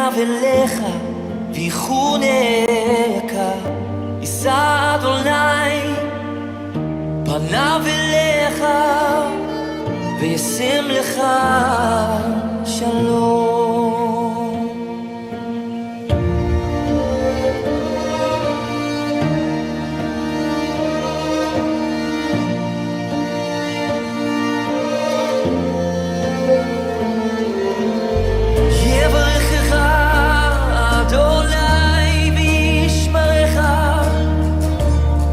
פניו אליך ויחונך, יישא אדוני פניו אליך וישם לך שלום. יברכך אדוני וישמרך,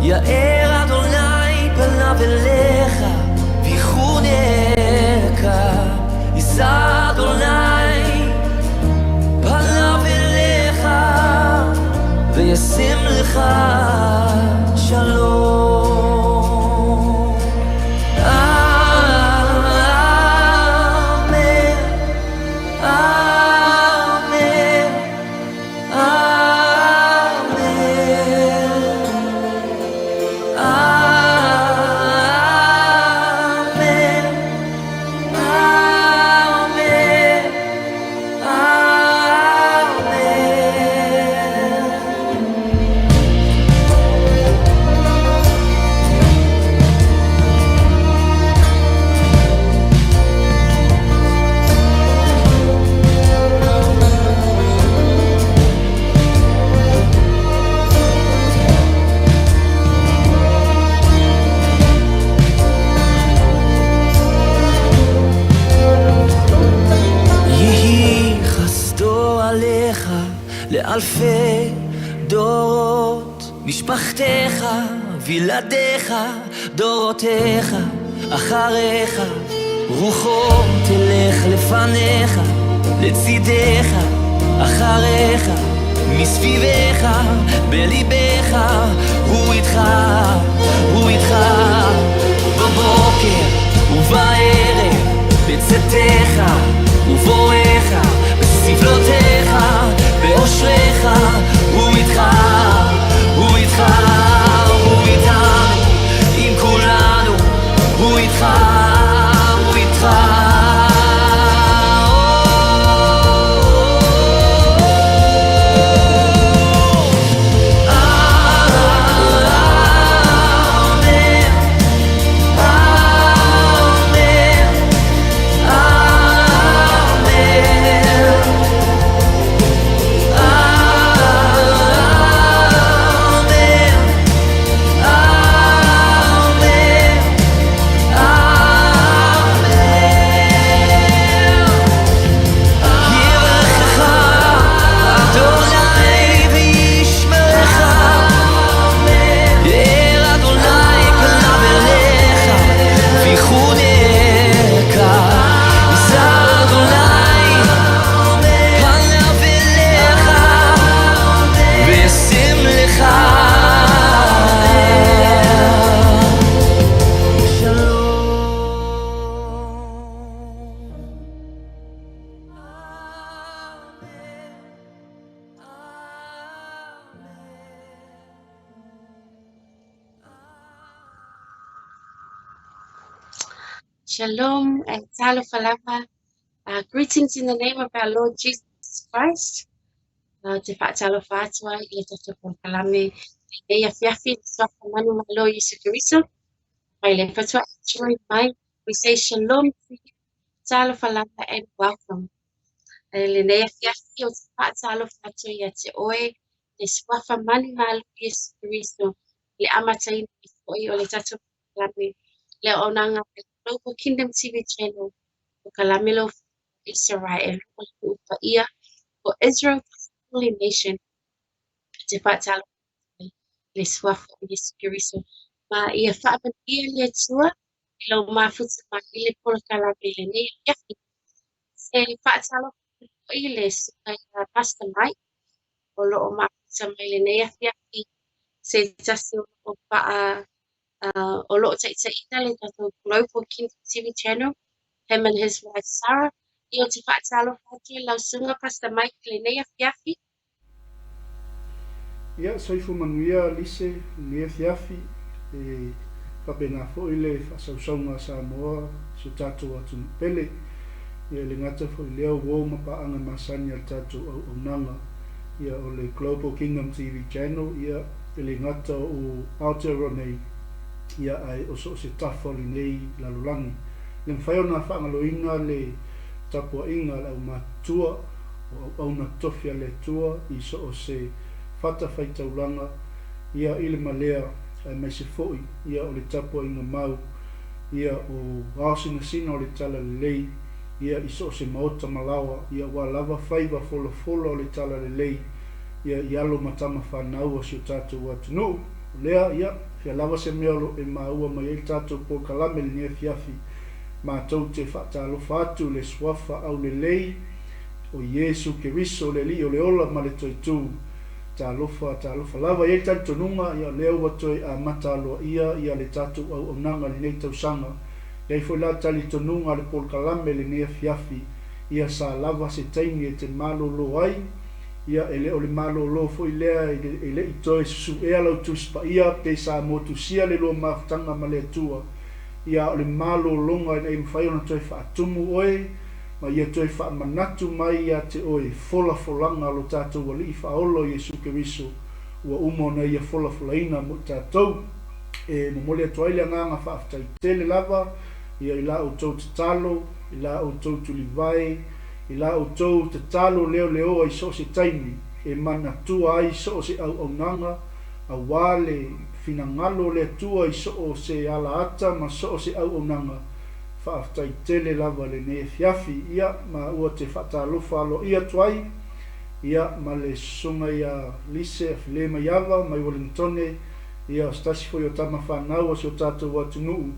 יאר אדוני פניו אליך ויחונך, יישא אדוני פניו אליך וישם לך שלום. אמן, אמן, אמן, אמן, אמן, אמן. יהי חסדו עליך לאלפי דורות, משפחתך וילדיך דורותיך אחריך, רוחו תלך לפניך, לצידך, אחריך, מסביבך, בליבך, הוא איתך, הוא איתך, בבוקר ובערב, בצאתך ובואך, בסבלותיך, באושרך, הוא איתך, הוא איתך, הוא איתנו, עם כולנו, הוא איתך, הוא איתך. אמן, אמן, אמן, אמן, אמן, אמן. יברכך אדוני וישמרך, יאר אדוני פניו אליך ויחונך, יישא אדוני פניו אליך וישם לך שלום. אמן, אמן. Shalom and talofa lava. Greetings in the name of our Lord Jesus Christ. Te faatalofa atu ai i le tatou polokalame lenei afiafi i le suafa manumalo o Iesu Keriso. Mai le faatoa join mai. We say shalom to you. Talofa lava and welcome. E lenei afiafi ou te faatalofa atu ia te oe le suafa manumalo o Iesu Keriso. Le amataina ai foi o le tatou polokalame le auaunaga a le Global Kingdom TV Channel polokalame lo Israel o le nuu paia o Israel Holy Nation. Te faatalofa atu ai le suafa o Iesu Keriso. Ma ia faamanuia le Atua i lou mafuta mai i le polokalame lenei afiafi. Se faatalofa atu foi i le susuga ia Pastor Mike o lo o mafuta mai lenei afiafi se tasi o lo o faa o lo o taitaiina le tatou Global Kingdom TV Channel, him and his wife Sarah. Ia ou te faatalofa atu i lau susuga Pastor Mike i lenei afiafi. Ia, soifua manuia Lise i lenei afiafi, e faapena foi le faasausauga a Samoa i si o tatou atunuu pele. Ia, e le gata foi i lea o uo ma paaga masani a le tatou auaunaga, ia, o le Global Kingdom TV Channel, ia, e le gata o Aotearoa nei, ia, ae o so o se tafa o lenei lalolagi. E le mafai ona faagaloina le tapuaiga a le aumatutua o auauna tofi a le Atua i so o se fatafaitaulaga, ia, i le malea, aemaise foi, ia, o le tapuaiga mau, ia, o ao sinasina o le Talalelei, ia, i so o se maota ma laoa, ia, aua lava faiva folafola o le Talalelei, ia, i alo ma tama fanau a si o tatou atunuu. O lea, ia, fea lava se mea o lo o e maua mai ai le tatou polokalame i lenei afiafi, matou te faatalofa atu i le Suafa aulelei o Iesu Keriso, le Alii o le ola ma le toetū. Talofa, talofa lava. E i ai le talitonuga, ia, o lea ua toe amata aloaia ia le tatou auaunaga i lenei tausaga. E i ai foi la le talitonuga a le polokalame i lenei afiafi, ia sa lava se taimi e te malolo ai, ia, e le o le malolo foi lea e le, e le i toe susuea lau Tusi Paia pe sa motusia le lua mafutaga ma le Atua, ia, a o le malologa ina ia mafai ona toe faatumu oe, ma ia toe faamanatu mai ia te oe folafolaga a lo tatou Alii Faaola o Iesu Keriso ua uma ona Ia folafolaina mo i tatou. E momoli atu ai le agaga faafetai tele lava ia i la outou tatalo, i la outou tulivae, i la outou tatalo leoleoa i so o se taimi e manatua ai so o se auaunaga aua le finagalo o le Atua i so o se alaata ma so o se auaunaga. Faafetai tele lava lenei afiafi, ia, ma ua te faatalofa aloaia atu ai, ia, ma le Susuga ia Lise Afile Maiava mai Ueligitone, ia, o se tasi foi o tama fanau a si o tatou atunuu,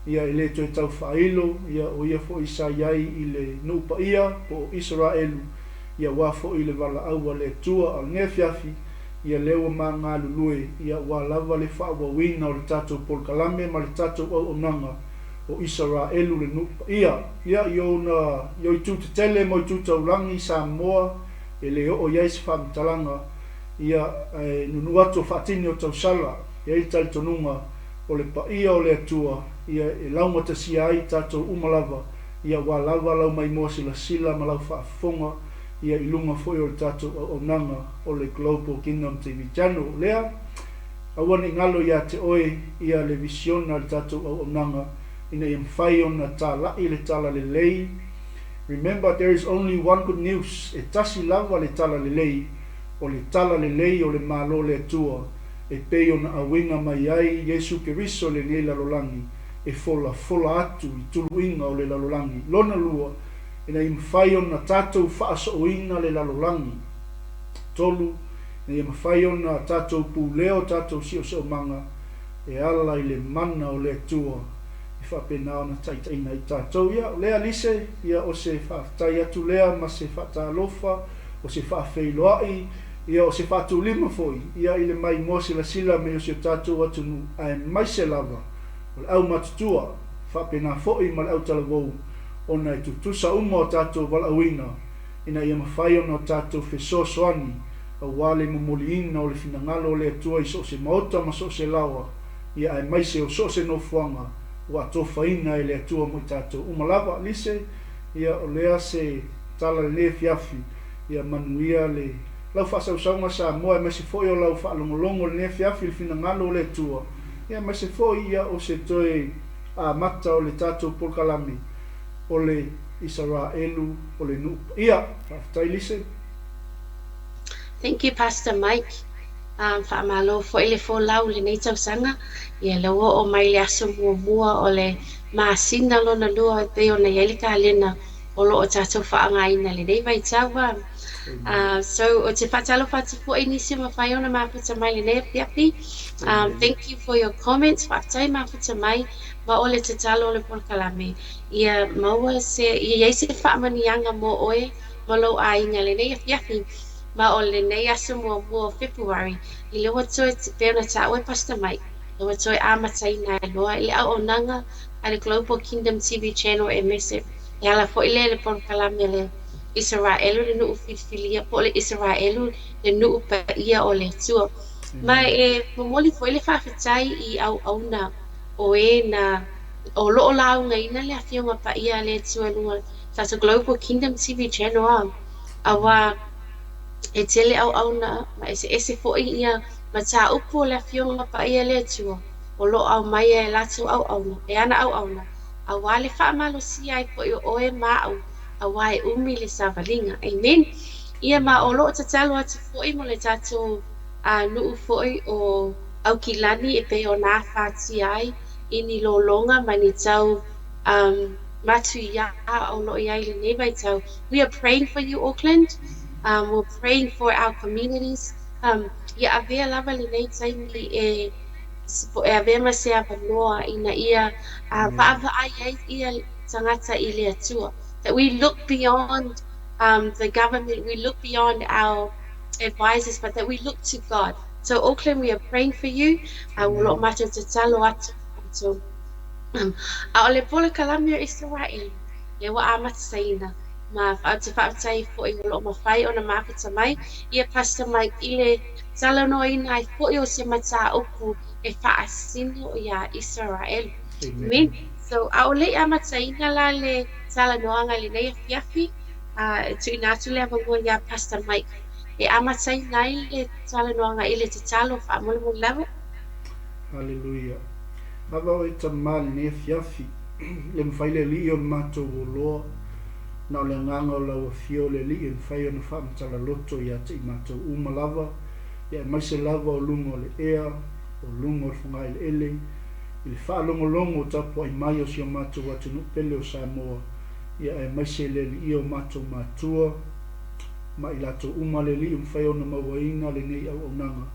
ia, e le toe tau faailo, ia, o ia foi sa i ai i le nuu paia, po o Isaraelu, ia, aua foi le valaau a le Atua. A o lenei afiafi, ia, lea ua ma galulue, ia, aua lava le faaauauina o le tatou polokalame ma le tatou auaunaga, o Isaraelu le nuu paia. Ia, i ona, i o itu tetele ma o itu taulagi i Samoa, e le oo i ai se faamatalaga, ia, ae nunu atu o faatini o tausala, e i ai le talitonuga, o le paia o le Atua, ia, e laugatasia ai tatou uma lava, ia, aua lava lau maimoa silasila ma lau faafofoga, ia, i luga foi o le tatou auaunaga o le Global Kingdom TV Channel. O lea. Aua ne i galo ia te oe ia le visiona a le tatou auaunaga ina ia mafai ona talai le talalelei. Remember there is only one good news, e tasi lava le talalelei, o le talalelei o le Malo o le Atua e pei ona auina mai ai Iesu Keriso i lenei lalolagi e folafola atu i tuluiga o le lalolagi. Lona lua, ina ia mafai ona tatou faasooina le lalolagi. 3, Ina ia mafai ona tatou pulea o tatou siosiomaga e ala i le mana o le Atua e faapena ona taitaiina ai tatou. Ia, o lea Lise, ia o se faafetai atu lea ma se faatalofa, o se faafeiloai, ia o se faatulima foi, ia i le maimoa silasila mai o si o tatou atunuu, aemaise lava o le aumatutua, faapena foi ma le autalavou, ona e tutusa uma o tatou valaauina ina ia mafai ona tatou fesoasoani aua le momoliina o le finagalo o le Atua i so o se maota ma so o se laoa, ia aemaise o so o se nofoaga ua atofaina e le Atua mo i tatou uma lava. Lise, ia o lea se tala lenei afiafi, ia manuia le lau faasausauga Samoa aemaise foi o lau faalogologo i lenei afiafi i le finagalo o le Atua, ia aemaise foi ia o se toe amata o le tatou polokalame o le Isaraelu o le nuu paia. Faafetai Lise. Thank you Pastor Mike. Faamalo foi le folau i lenei tausaga. Ia lea ua oo mai le aso muamua o le masina lona lua e pei ona i ai le kalena o lo o tatou faaaogaina i lenei vaitau. So ou te faatalofa atu foi i nisi o mafai ona mafuta mai lenei afiafi. Thank you for your comments. Faafetai mafuta mai ma o le tatalo o le polokalame ia maua se ia i ai se faamanuiaga mo oe ma lou aiga i lenei afiafi ma o lenei aso muamua o February i le ua toe pei ona taua e Pastor Mike le ua toe amataina ai loa i le auaunaga a le Global Kingdom TV Channel aemaise e ala foi lea i le polokalame le Isaraelu le nuu filifilia po o le Isaraelu le nuu paia o le Atua. Ma e momoli foi le faafetai i auauna o e na O lo o laugaina le Afioga Paia a le Atua i luga o le tatou Global Kingdom TV Channel a auā e tele auauna ma eseese foi ia mataupu o le Afioga Paia a le Atua o lo o aumaia e latou auauna, e ana auauna, auā le faamalosia ai foi o oe ma au, auā e umi le savaliga. Amen. Ia ma o lo o tatalo atu foi mo le tatou nuu foi o Aukilani e pei ona afatia ai i ni lologa ma ni tau matuiā o lo o i ai i lenei vaitau. We are praying for you, Auckland. We're praying for our communities. Ia avea lava lenei taimi e e avea ma se avanoa ina ia vaavaai ai ia tagata i le Atua. That we look beyond the government, we look beyond our advisors, but that we look to God. So Auckland, we are praying for you. O lo o matou tatalo atu matou. A o le polokalame o Isaraelu, lea ua amataina, ma ou te faafetai foi o lo o mafai ona mafuta mai ia Pastor Mike i le talanoaina ai foi o se mataupu e faasino iā Isaraelu. Amen. So, a o le i amataina la le talanoaga i lenei afiafi, e tuuina atu le avanoa iā Pastor Mike e amataina ai le talanoaga i le tatalo faamolemole lava. Haleluia. Lava oe Tama i lenei afiafi, le mafai le Alii ona matou oloa, na o le agaga o lau Afio le Alii e mafai ona faamatala loto ia te i matou uma lava, ia aemaise lava o luga o le ea, o luga o le fogaeleele, i le faalogologo tapuai mai o si o matou atunuu pele o Samoa, ia aemaise le Alii o matou matua, ma i latou uma le Alii ua mafai ona mauaina lenei auaunaga.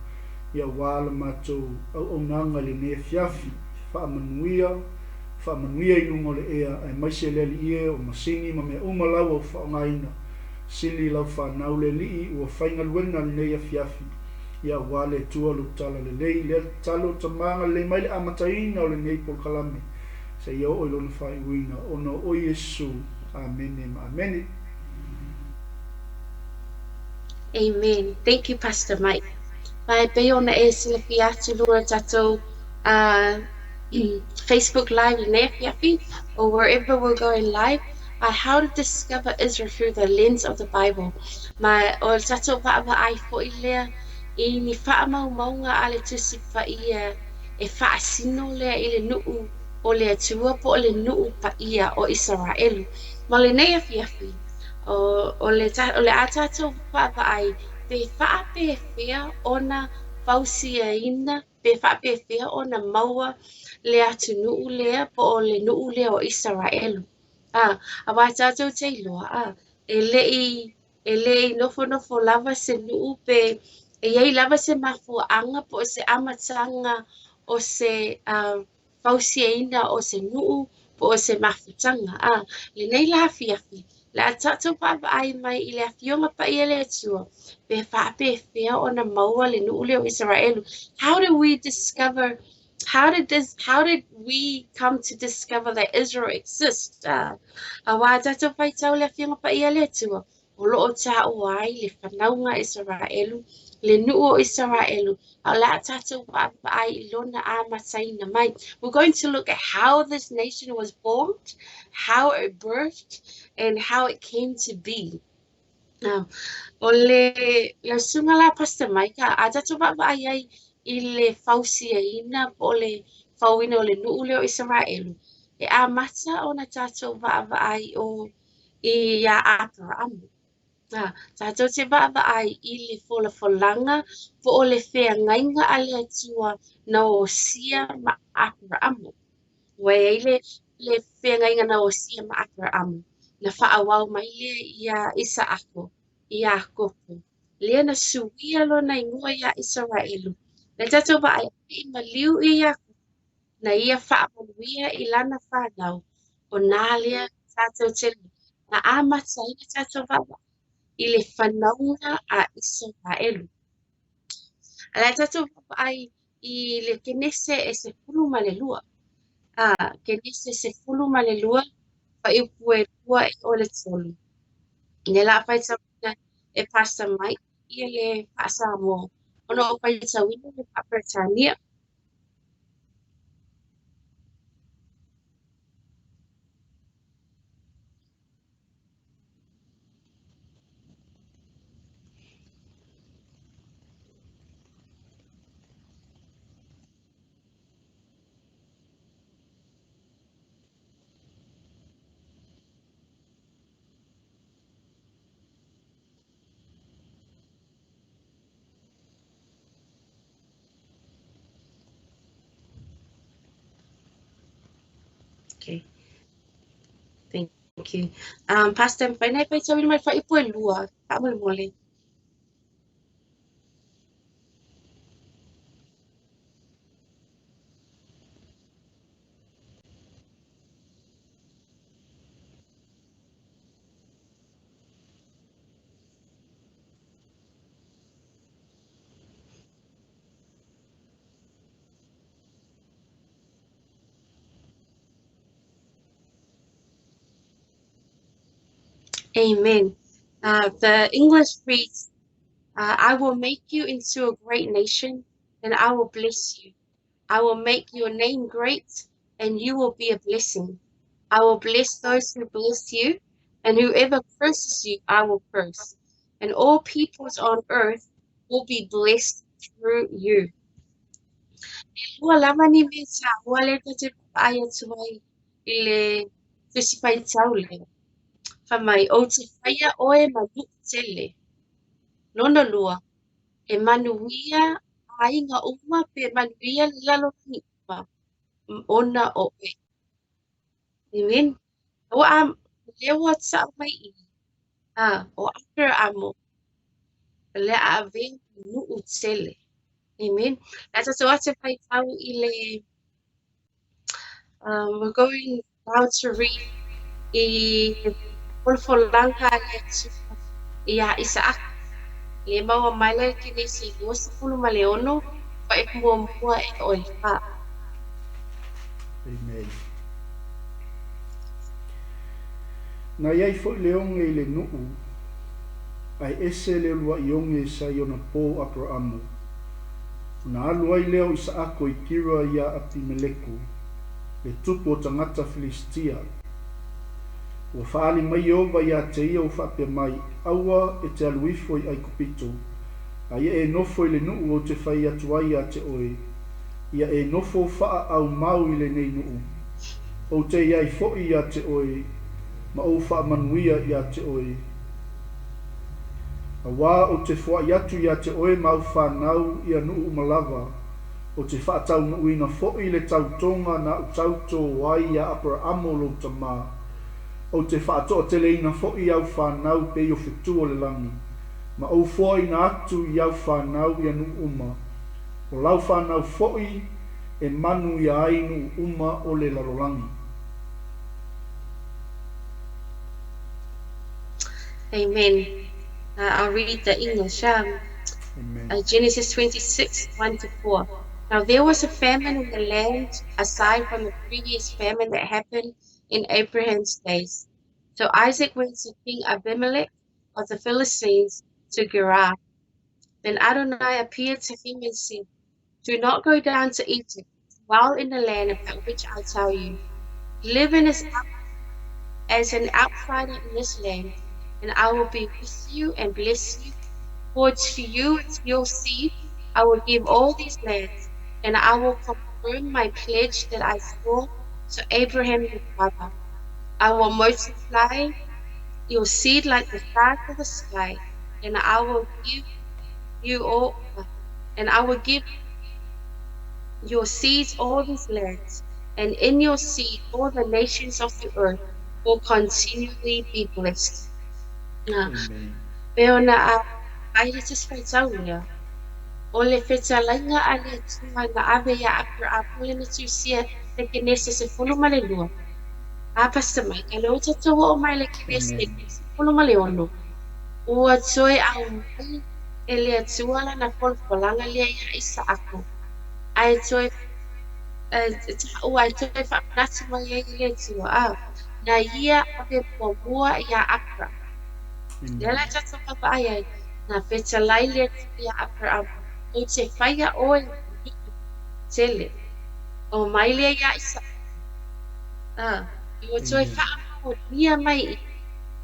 Ia aua la matou auaunaga i lenei afiafi, faamanuia, faamanuia i luga o le ea, aemaise le Alii e o masini ma mea uma laua ua faaaogaina. Sili lau fanau le Alii ua faigaluega lenei afiafi. Ia aua le Atua lou tala lelei, lea le tatalo Tama agalelei mai le amataina o lenei polokalame seia oo i lona faaiuina, ona o oe Iesu. Amene ma Amene. Amen. Thank you, Pastor Mike. Ma e pei ona e silafia atu i luga o le tatou Facebook Live i lenei afiafi, or wherever we're going live, how to discover Israel through the lens of the Bible. Ma o le tatou vaavaai foi lea i ni faamaumauga a le Tusi Paia e faasino lea i le nuu o le Atua po o le nuu paia o Isaraelu. Ma lenei afiafi, o le a tatou vaavaai pe faapefea ona fausiaina, pe faapefea ona maua le atunuu lea po o le nuu lea o Isaraelu. Auā tatou te iloa, e le i nofonofo lava se nuu pe e i ai lava se mafuaaga po o se amataga o se fausiaina o se nuu po o se mafutaga. Lenei la afiafi, le a tatou vaavaai mai i le Afioga Paia a le Atua pe faapefea ona maua le nuu lea o Isaraelu. How do we discover how did this how did we come to discover that Israel exists? Auā tatou faitau le Afioga Paia a le Atua, o lo o taua ai le fanauga Isaraelu, le nuu o Isaraelu, a o le a tatou vaavaai i lona amataina mai. We're going to look at how this nation was formed, how it birthed, and how it came to be. O le lau susuga la Pastor Mike, a tatou vaavaai ai i le fausiaina po o le fauina o le nuu lea o Isaraelu, e amata ona tatou vaavaai o iā Aperaamo. Tatou te vaavaai i le folafolaga po o le feagaiga a le Atua na osia ma Aperaamo. Ua i ai le feagaiga na osia ma Aperaamo, na faaauau mai lea iā Isaako, iā Iakopo, lea na suia lona igoa iā Isaraelu. Le tatou vaai i maliu ia Iakopo, na ia faamanuia i lana fanau, o nā lea tatou te na amata ai le tatou vaavaai i le fanauga a Isaraelu. A le tatou vaavaai i le Kenese e 12. Kenese 12, fuaiupu e 2 e oo i le 3. Lea la a faitauina e Pastor Mike ia le faa-Samoa, ona ou faitauina le faa-Peretania. Okay. Thank you. Pastor, mafai ona e faitauina mai le fuaiupu e lua, faamolemole. Amen. The English reads, I will make you into a great nation, and I will bless you. I will make your name great, and you will be a blessing. I will bless those who bless you, and whoever curses you, I will curse. And all peoples on earth will be blessed through you. E lua lava ni mea taua lea tatou te vaai atu ai i le Tusi Faitau lea. Fai mai, Ou te faia oe ma nuʻu tele. Lona lua, e manuia aiga uma pe manuia le lalolagi uma ona o oe. Amen. Ua a, lea ua taʻu mai i i, a, ʻo Aperahamo, lea a avea ma nuʻu tele. Amen. Le a tatou atu e faitau i le, we're going now to read i le folafolaga a le Atua iā Isaaka. Lea e maua mai la i le Kenese 26, fuaiupu muamua e oo i le fa. Amen. Na i ai foi le oge i le nuʻu, ae ese le uluaʻi oge sa i ona pō o Aperaamo. Ona alu ai lea o Isaako i Kira iā Apimeleko, le tupu o tagata Filistia. Ua faaali mai Ieova iā te ia ua faapea mai, Aua e te alu ifo i ʻAikupito, a ia e nofo i le nuʻu ou te fai atu ai iā te oe, ia e nofo faaʻaumau i lenei nuʻu. Ou te i ai foʻi iā te oe, ma ou faamanuia iā te oe. Auā ou te foaʻi atu iā te oe ma au whanau ia nuʻu uma lava, ou te faataunuuina foʻi le tautoga na aʻu tautō ai iā Aperaamo lou tamā. Ou te faatoateleina foʻi au whanau pei o fetu o le lagi, ma ou foaina atu i au whanau ia nuʻu uma. O lau whanau foʻi e manuia ai nuʻu uma o le lalolagi. Amen. I'll read the English. Amen. Genesis 26, 1 to 4. Now there was a famine in the land aside from the previous famine that happened in Abraham's days. So Isaac went to King Abimelech of the Philistines to Gerar. Then Adonai appeared to him and said, Do not go down to Egypt. Dwell in the land about which I tell you. Live in as, as an outsider in this land, and I will be with you and bless you. For to you and to your seed I will give all these lands, and I will confirm my pledge that I swore to Abraham your father. I will multiply your seed like the stars of the sky, and I will give you all, and I will give your seeds all these lands, and in your seed all the nations of the earth will continually be blessed. Amen. Pe ona a ai le Tusi Faitau lea, o le fetalaiga a le Atua na ave iā Aperaamo le na tusia le Kenese 12. A Pastor Mike, a lea ua tatou oo mai le Kenese Amen. 26, ua toe aumai e le Atua lana folafolaga lea iā Isaako, ae toe taʻu ae toe faamanatu mai ai e le Atua, a na ia ave muamua iā Aperaamo. Lea la Amen. tatou vaavaai ai, na fetalai le Atua iā Aperaamo, ou te faia oe ma nuʻu tele. O mai lea iā Isaako. A, ua toe Amen. faamaonia mai i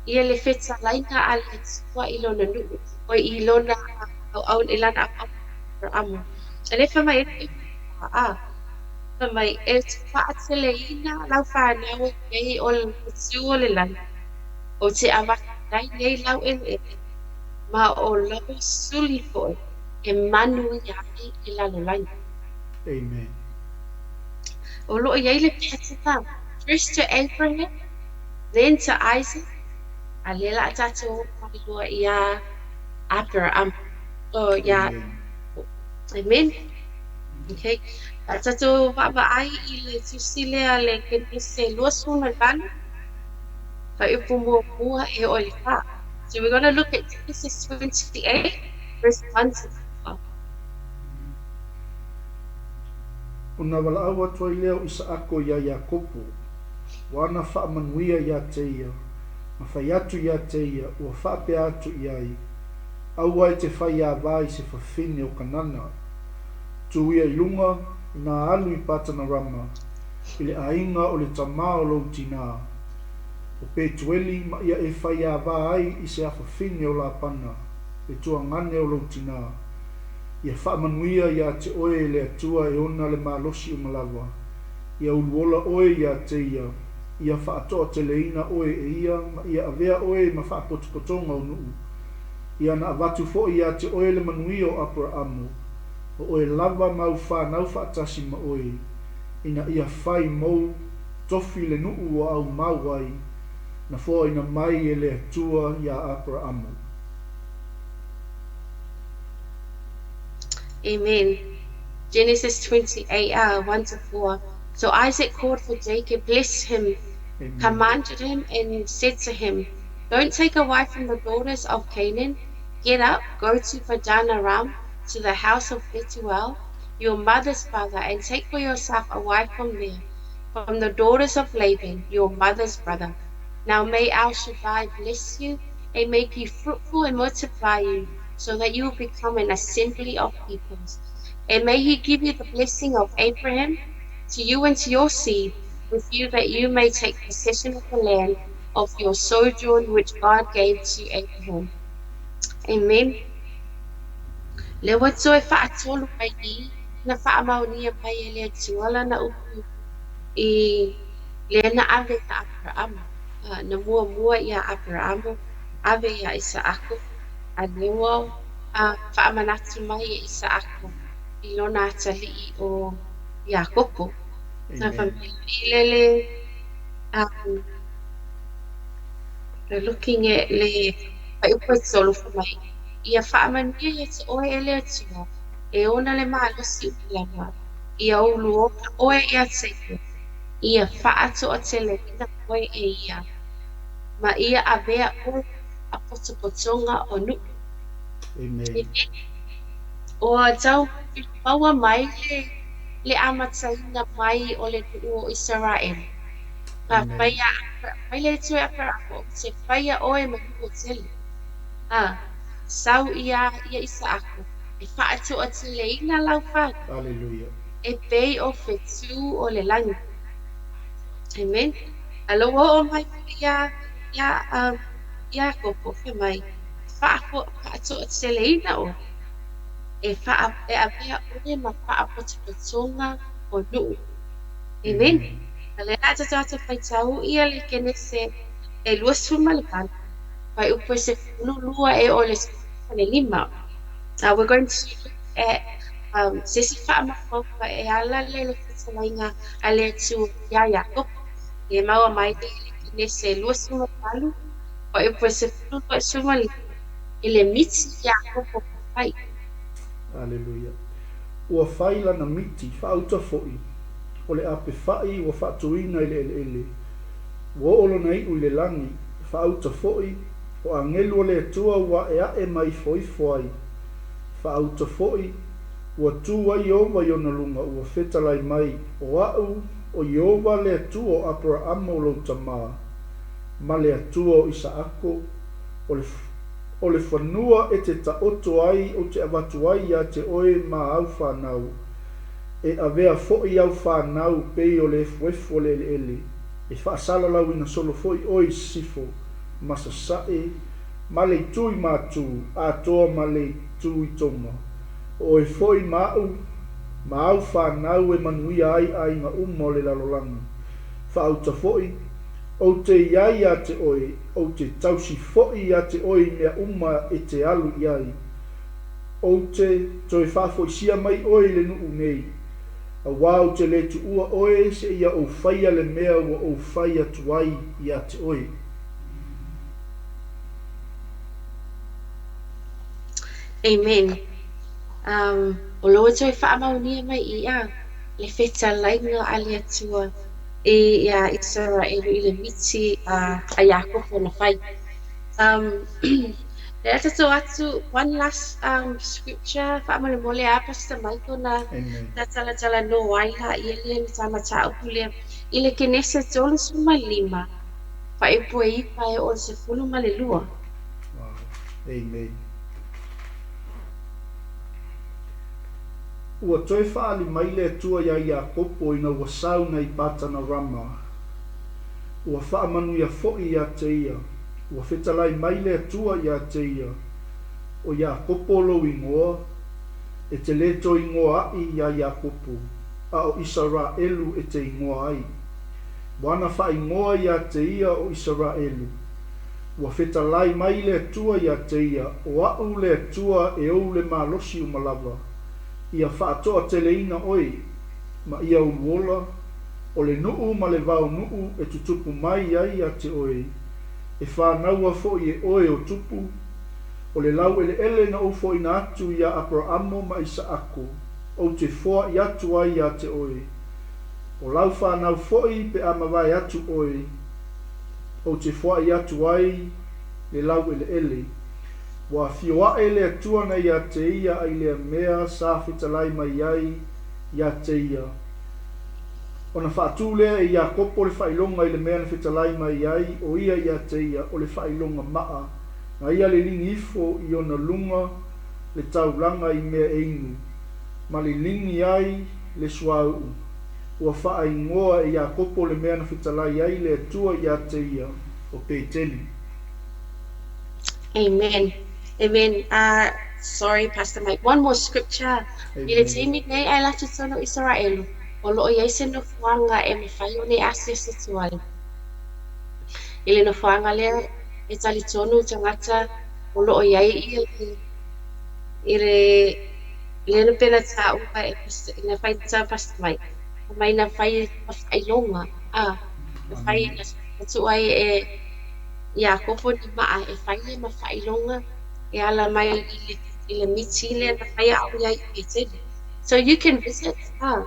ia le fetalaiga a le Atua i lona nuʻu, oi i lona auauna, i lana auauna Aperaamo. A lea fai mai ai, a, fai mai, e te faateleina lau fanau e pei o le fetu o le lagi, ou te avatu ai nei lau eleele, ma o lou suli foʻi e manuia ai le lalolagi. Amen. O loo i ai le pattern. First to Abraham, then to Isaac, a lea o le a tatou oo mai loa iā Aperahama. Oh, iā Amen. Amen. Okay. O le a tatou vaavaai i le tusi lea le Kenese 28, fuaiupu muamua e oo i le 4. So we're going to look at Genesis 28, verse 1 to 4. Ona valaau atu ai lea o Isaako iā Iakopo, ua ana faamanuia iā te ia, ma fai atu iā te ia, ua faapea atu i ai, Aua e te faiāvā i se fafine o Kanana. Tū ia i luga, inā alu i Patanarama, i le aiga o le tamā o lou tinā, o Petueli, ma ia e faiāvā ai i se afafine o Lapana, le tuagane o lou tinā. Ia faamanuia iā te oe e le Atua e ona le malosi uma lava, ia uluola oe iā te ia, ia faatoateleina oe e ia ma ia avea oe ma faapotopotoga o nuu. Ia na avatu foi iā te oe le manuia o Aperaamo, o oe lava ma au fanau faatasi ma oe, ina ia fai mou tofi le nuu ua aumau ai, na foaina mai e le Atua iā Aperaamo. Amen. Genesis 28, 1 to 4. So Isaac called for Jacob, blessed him, Amen. commanded him, and said to him, Don't take a wife from the daughters of Canaan. Get up, go to Padan Aram, to the house of Bethuel, your mother's father, and take for yourself a wife from there, from the daughters of Laban, your mother's brother. Now may El Shaddai bless you and make you fruitful and multiply you, so that you will become an assembly of peoples. And may he give you the blessing of Abraham to you and to your seed with you, that you may take possession of the land of your sojourn which God gave to Abraham. Amen. Lea ua toe faatolu ai i na faamaonia mai e le Atua lana upu i lea na ave iā Aperaamo. Na muamua iā Aperaamo, ave iā Isaako, a lea ua faamanatu mai e Isaako i lona atalii o Iakopo. Na Amen. fai mai le we're looking at le fuaiupu e tolu fai mai, Ia faamanuia ia te oe e le Atua, e ona le malosi uma lava, ia uluola oe ia te ia, ia faatoateleina oe e ia, ma ia avea oe ma faapotopotoga o nuu. Amen. Ua tau maua mai le amataina mai o le nuu o Isaraelu. A Amen. fai mai le Atua ia Aperaamo, ou te faia oe ma nuu e tele. A sau iā ia Isaako, e faatoateleina lau fanau, Aleluia. e pei o fetu o le lagi. Amen. A lea ua oo mai foi iā iā Iakopo, fai mai, faatoateleina oe, e faa e avea oe ma faapotopotoga o nuu. Amen. Amen. A lea o le a tatou ata faitau ia le Kenese e 28, fuaiupu e 12 e oo i le 15. We're going to look at se isi faamaumauga e ala lea i le fetalaiga a le Atua iā Iakopo. E maua mai lea i le Kenese 28, fuaiupu e 12 e 15, i le miti a Iakopo na fai. Aleluia. Ua fai lana miti, faauta foi, o le ape fa'i ua faatuina i le eleele. Ua oo lona iu i le lagi, faauta foi, o agelu o le Atua ua aeae ma ifoifo ai. Faauta foi, ua tu ai Ieova i ona luga, ua fetalai mai, O a'u, o Ieova le Atua o Aperaamo lou tamā, ma le Atua o Isaako, o le O le fanua e te taoto ai ou te avatu ai iā te oe ma au fanau, e avea foi au fanau pei o le efuefu o le eleele, e faasalalauina solo foi oe i sisifo, ma sasae, ma le itu i Matū, atoa ma le itu i Tonga. O oe foi ma a'u ma au fanau e manuia ai aiga uma o le lalolagi. Faauta foi, Ou te i ai iā te oe, ou te tausi foi iā te oe i mea uma e te alu i ai. Ou te toe faafoisia mai oe i le nuu nei. Auā ou te lē tuua oe seia ou faia le mea ua ou fai atu ai iā te oe. Amen. Um, o lo ua toe faamaonia mai i a le fetalaiga a le Atua i iā Isaraelu i le miti a, a Iakopo na fai. Um, le a tatou atu, one last um, scripture, faamolemole a Pastor Michael na, Amen. na talatalanoa ai la ia lea le ta mataupu lea. I le Kenese 35, fuaiupu e 9 e oo i le 12. Wow. Amen. Ua toe faaali mai le Atua iā Iakopo ina ua sauna i Patanarama, ua faamanuia foi iā te ia. Ua fetalai mai le Atua iā te ia, O Iakopo lou igoa, e te lē toe igoa aʻi iā Iakopo, a o Isaraelu e te igoa ai. Ua na faaigoa iā te ia o Isaraelu. Ua fetalai mai le Atua iā te ia, O aʻu le Atua e ou le malosi uma lava, ia faatoateleina oe, ma ia uluola, o le nuu ma le vao nuu e tutupu mai ai iā te oe, e fānaua foʻi e oe o tupu, o le laueleele na ou foʻina atu iā Aperaamo ma Isaako, ou te foaʻi atu ai iā te oe. O lau fanau foʻi pe a mavae atu oe, ou te foaʻi atu ai le laueleele. Ua afio aʻe le Atua nei iā te ia a i lea mea sa fetalai mai ai iā te ia. Ona faatū lea e Iakopo le faailoga i le mea na fetalai mai ai o ia iā te ia, o le faailoga maa, na ia liligi ifo i ona luga le taulaga i mea e inu, ma liligi ai le suauu. Ua faaigoa e Iakopo le mea na fetalai ai le Atua iā te ia, o Peteli. Amen. Amen. Sorry, Pastor Mike. One more scripture. I le Amen. taimi nei ae latou tonu o Isaraelu, o loo i ai se nofoaga e mafai ona e asiasi atu ai. I le nofoaga lea e talitonu tagata o loo i ai ia le i le lea na pei ona taua e na faitau Pastor Mike, fai mai na fai ma faailoga, a na fai Amen. na tuu ai e Iakopo ni maa e fai ai ma faailoga e ala mai i le i le miti lea na fai a o i ai i Peteli. So you can visit, ah,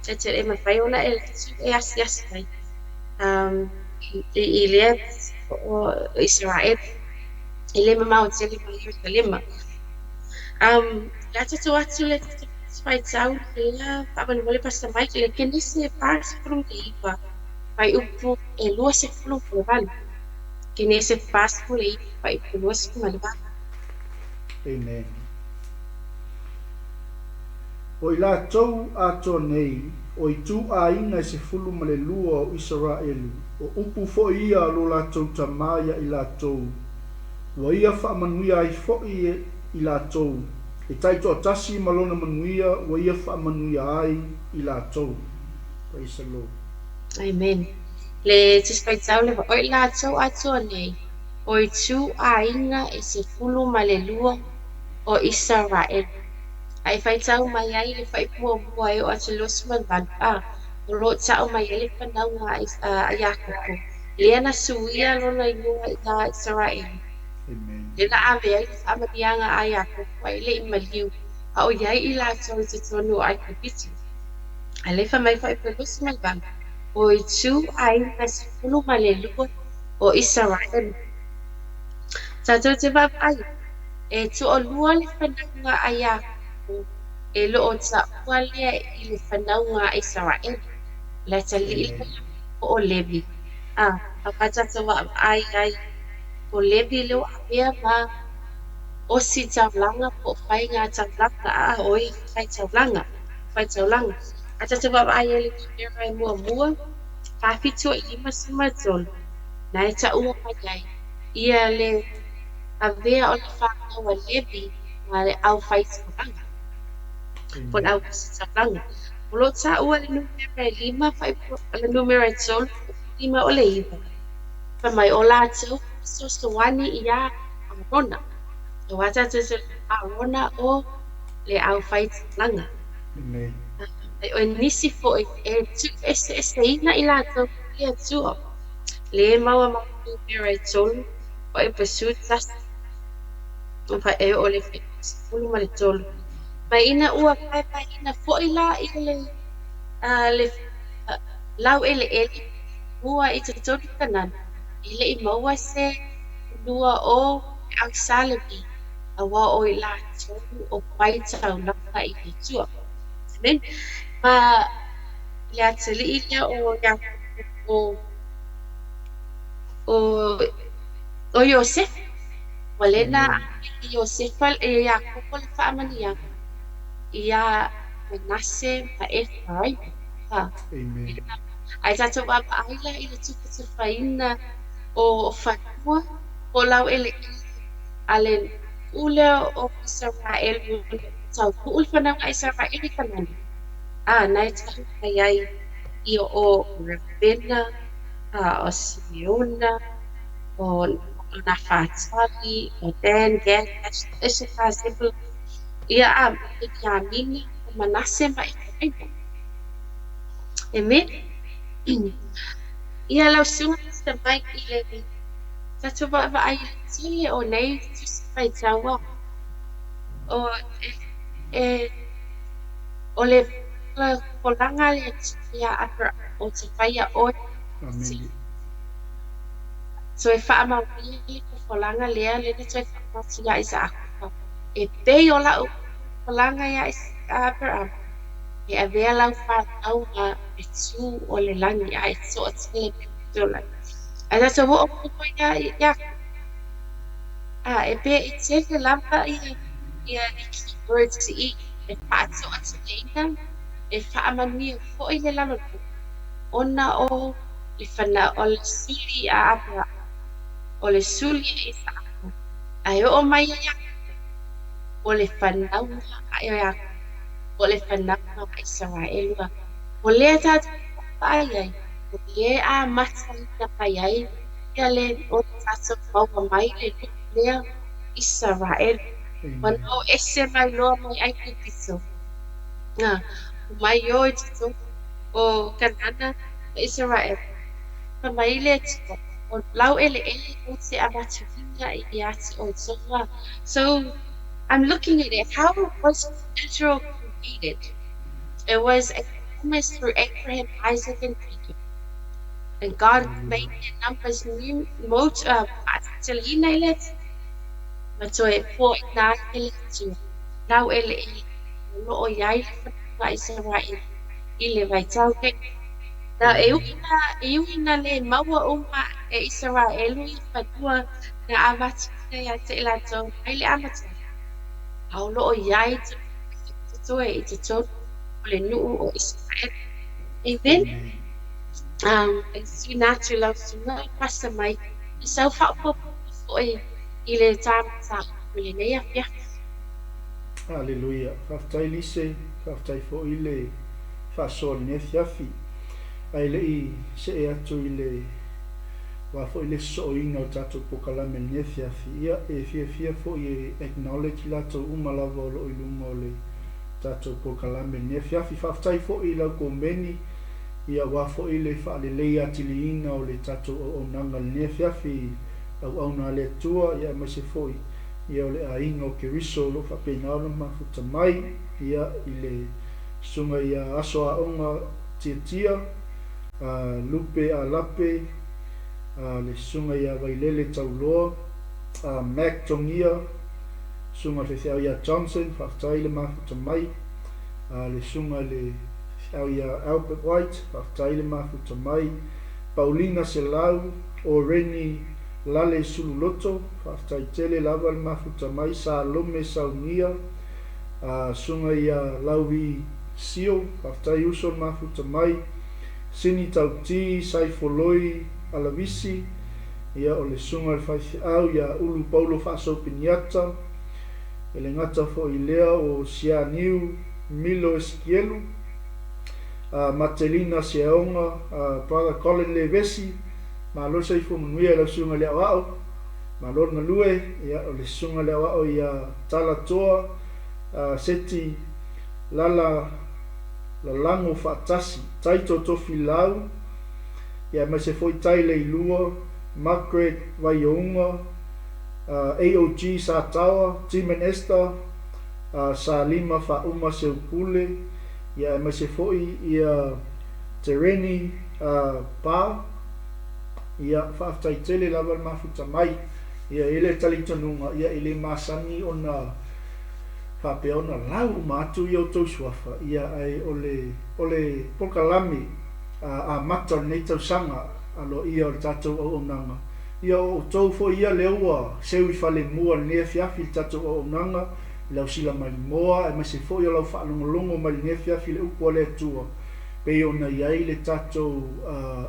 e mafai ona e e asiasi ai. Um, i, i lea o Israel, i le mamao tele mai Ierusalema. Um, le a tatou atu le tatou faitau lea faamolemole Pastor Mike le Kenese 49 fuaiupu e 28. Kenese 49 fuaiupu 28. Amen. O i latou atoa nei, o ituaiga e 12 o Isaraelu, o upu foʻi ia a lo latou tamā iā i latou, ua ia faamanuia ai foʻi i latou, e taitoatasi ma lona manuia ua ia faamanuia ai i latou. Praise the Lord. Amen. Le Tusi Faitau le o i latou atoa nei, o ituaiga e 12 o Isaraelu. A e faitau mai ai le fuaiupu muamua e oo atu i le 28, a, o loo tau mai ai le fanauga a Iakopo. Lea na suia lona igoa iā Isaraelu. Amen. Lea na ave ai le faamanuiaga a Iakopo ae le i maliu, a o i ai i latou i totonu o Aikupito. A lea fai mai fuaiupu e 28, o ituaiga 12 o Isaraelu. Tatou te vaavaai, e toalua le fanauga a Iakopo e loo taua lea i le fanauga a Isaraelu. Le atalii Amen. lea o Levi. A, auā tatou vaavaai ai o Levi lea ua avea ma osi taulaga po o faiga taulaga a o ia fai taulaga, fai taulaga. A tatou vaavaai ai le numera e muamua, 4 7 5 13. Na e taua mai ai ia le avea o le fanau a Levi ma le au fai taulaga. Po o le Amen. au osi taulaga. O loo taua le numera e 5, le numera e 3, 5 o le 9. Fai mai o latou fesoasoani iā Arona. Auā tatou te Arona o le au fai taulaga. Amen. Ai o nisi foi e tuueseeseina i latou i le Atua. Le maua ma numera e tolu, fuaiupu 11, e oo i le fuaiupu 13. Ma ina ua vaevaeina foi la i le, le laueleele mua i totonu o Kanana, e le i maua se fanua o le au Sa Levi, aua o i latou o pai taulaga i le Atua. Amen. Ma le atalii lea o Iakopo o Iosefa, ua lena Amen. e Iosefa e Iakopo le faamanuiaga iā Manase ma Eferaima. Amen. Ae tatou vaavaai la i le tufatufaina o fanua po o laueleele a le nuu lea o Isaraelu taunuu le fanauga a Isaraelu i Kanana. Na e tahu mai ai ia o Reubena, o Simeona, o Nafatali, o Dan, Gad, Asher, Issachar, Zebulun, ia a Beniamina, o Manase ma Eferaima. Amen. Ia lau susuga Pastor Mike i le tatou vaavaai i le tele o nei tusi faitau o e o le folaga a le Atua iā Aperahama ou te faia oe Amene. Toe faamaonia le folaga lea lena toe faamanatu iā Isaako e pei o lau folaga iā Aperahama e avea lau fanau ma fetu o le lagi a e toatele pei o lagi. Ae tatou oo mai loa iā Iakopo. E pe e tele lava ia the key words i e faatoateleina e faamanuia foi le lalolagi ona o le fanau o le suli a Aperahama, o le suli a Isaako. Ae oo mai ia Iakopo, o le fanauga a Iakopo, o le fanauga a Isaraelu. O lea tatou vaavaai ai, o lea amataina mai ai ia le o le tatou maua mai le nuu lea Isaraelu. Amen. Ona o ese mai loa mai Aikupito. O mai o i totonu o Kanana ma Isaraelu. Fai mai le Atua, o laueleele ou te avatuina ia te outou. So I'm looking at it. How was Israel created? It was a promise through Abraham, Isaac, and Jacob. And God made their numbers new, faateteleina i le Atua. Ma toe poina ai e le Atua. Laueleele o loo iai le fanauga a Isaraelu i le vaitau nei. Na e Amen. ui na e ui na le maua uma e Isaraelu i fanua na avatuina ia te i latou mai le amataga. A o loo iai totoe i totonu o le nuu o Isaraelu. Amen. Amen. E tuuina atu lau susuga Pastor Mike i sau faaopoopoga foi i le ta mataupu i lenei afiafi. Aleluia. Faafetai Lise, faafetai foi le faasoa i lenei afiafi. Ae le i see atu i le aua foi le sosooina o le tatou polokalame i lenei afiafi, ia e fiafia foi e acknowledge i latou uma lava o lo o i luga o le tatou polokalame i lenei afiafi. Faafetai foi i lau komeni, ia aua foi le faaleleia atiliina o le tatou auaunaga i lenei afiafi i auauna a le Atua, ia aemaise foi ia o le aiga o Keriso o lo o faapena ona mafuta mai, ia i le susuga ia Aso Aoga Tiatia, Lupe Alape, le susuga ia Vailele Tauloa, Mac Togia, susuga i le faifeau ia Johnson, faafetai le mafuta mai, le susuga i le faifeau ia Albert White, faafetai le mafuta mai, Paulina Selau, o Reni Lale Sululoto, faafetai tele lava le mafuta mai, Salome Saunia, susuga ia Lauvi Sio, faafetai uso le mafuta mai, Sini Tauti, Saifoloi Alavisi, ia o le susuga i le faifeau ia Ulu Paulo Faasoupiniata, e le gata foi i lea o Sianiu Milo Esikielu, Matelina Seaoga, Brother Colin Levesi, malo le soifua manuia i lau susuga i le aoao, malo le galue, ia o le susuga i le aoao ia Talatoa, Seti Lala. Lalago Faatasi, Taito Tofilau, ia aemaise foi Tai Leilua, Margaret Vaiouga, AOG Sataoa, Tim and Esther, Salima Faauma Seupule, ia aemaise foi ia Tereni Pa. Ia, faafetai tele lava le mafuta mai. Ia, e i ai le talitonuga, ia e le masani ona faapea ona lau uma atu i outou suafa, ia ae o le, o le polokalame amata o lenei tausaga aloaia o le tatou auaunaga. Ia o outou foi ia lea ua seu i falemua i lenei afiafi i le tatou auaunaga, i lau sila malimoa aemaise foi o lau faalogologo mai i lenei afiafi i le upu a le Atua, pei ona i ai le tatou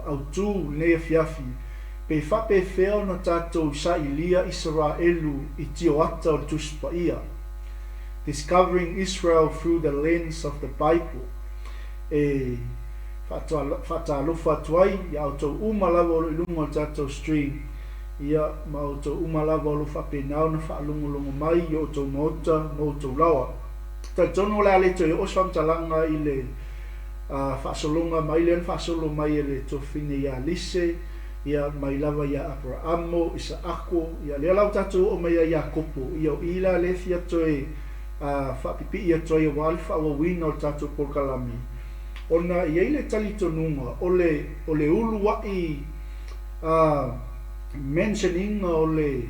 autu i lenei afiafi, pe faapefea ona tatou sailia Isaraelu i tioata o le Tusi Paia, Discovering Israel Through the Lens of the Bible. E faatalofa atu ai ia outou uma lava o lo o i luga o le tatou stream, ia ma outou uma lava o lo o faapena ona faalogologo mai i o outou maota ma outou laoa. Talitonu o le a le toe oo se faamatalaga i le faasologa mai lea na faasolo mai e le tofine ia Lise, ia mai lava ia Aparaamo, Isaako, ia lea la ua tatou oo mai ia Iakopo, ia o i la lea e fia toe faapipii atu ai aua le faaauauina o le tatou polokalame, ona e i ai le talitonuga o le o le uluai mention ina o le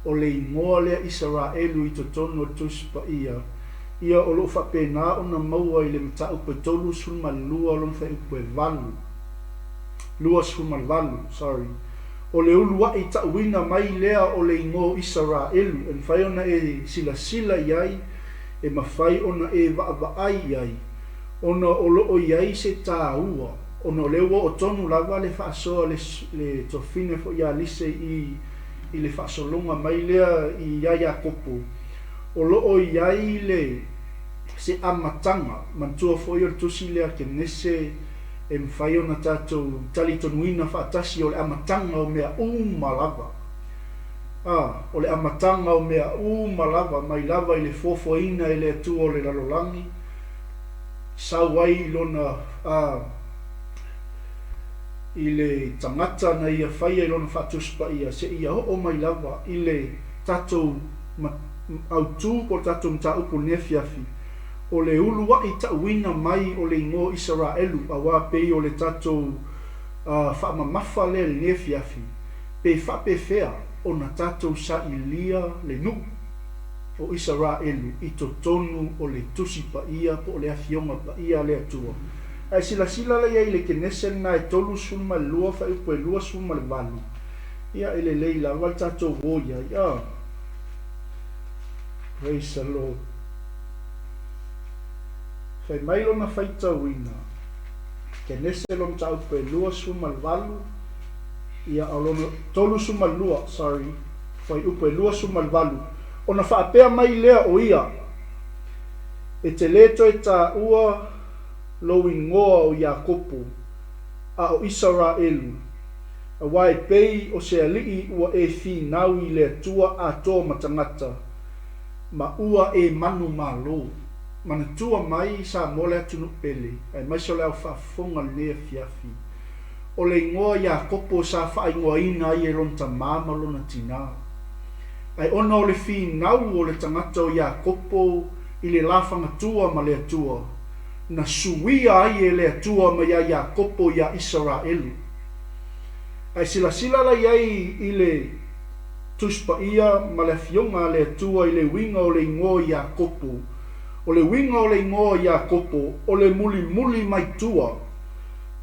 o le igoa lea Isaraelu i totonu o le Tusi Paia, ia o lo o faapena ona maua i le mataupu e 32 o lona fuaiupu e 8, 28, sorry. O le uluai tauina mai lea o le igoa o Isaraelu e mafai ona e silasila i ai, e mafai ona e vaavaai i ai, ona o lo o i ai se taua, ona o lea ua oo tonu lava le faasoa le, le tofine foi ia Lise i, i le faasologa mai lea ia Iakopo, o lo o i ai le, se amataga, manatua foi o le tusi lea a Kenese, e mafai ona tatou talitonuina faatasi o le amataga o mea uma lava. A, o le amataga o mea uma lava, mai lava i le fuafuaina e le Atua o le lalolagi, sau ai i lona, a, i le tagata na ia faia i lona faatusi paia, seia oo mai lava i le tatou autu po o le tatou mataupu i lenei afiafi, O le uluaʻi taʻuina mai o le igoa Isaraelu auā pei o le tatou faamamafa lea i lenei afiafi, pe faapefea ona tatou sailia le nuu o Isaraelu i totonu o le Tusi Paia po o le Afioga Paia a le Atua. Ae silasila la i ai i le Kenese lena e 32 fuaiupu e 28, ia e lelei lava le tatou o i ai. Ah. Praise the Lord. Fai mai lona faitauina, Kenese lona mataupu e 28, ia o lona 32, sorry, fuaiupu e 28, ona faapea mai lea o ia, E te lē toe tāua lou ingoa o Iakopo, a o Isaraelu, auā e pei o se aliʻi ua e finau i le Atua atoa ma tagata, ma ua e manumalo. Manatua mai Samoa le atunuu pele, aemaise o le ao faafofoga lenei afiafi. O le igoa Iakopo sa faaigoaina ai e lona tamā ma lona tinā. Ae ona o le finau o le tagata o Iakopo i le lafagatua ma le Atua, na suia ai e le Atua mai ia Iakopo iā Isaraelu. Ae silasila la i ai i le. Tusi Paia ma le Afioga a le Atua i le uiga o le igoa Iakopo. O le uiga o le igoa Iakopo, o le mulimuli mai tua,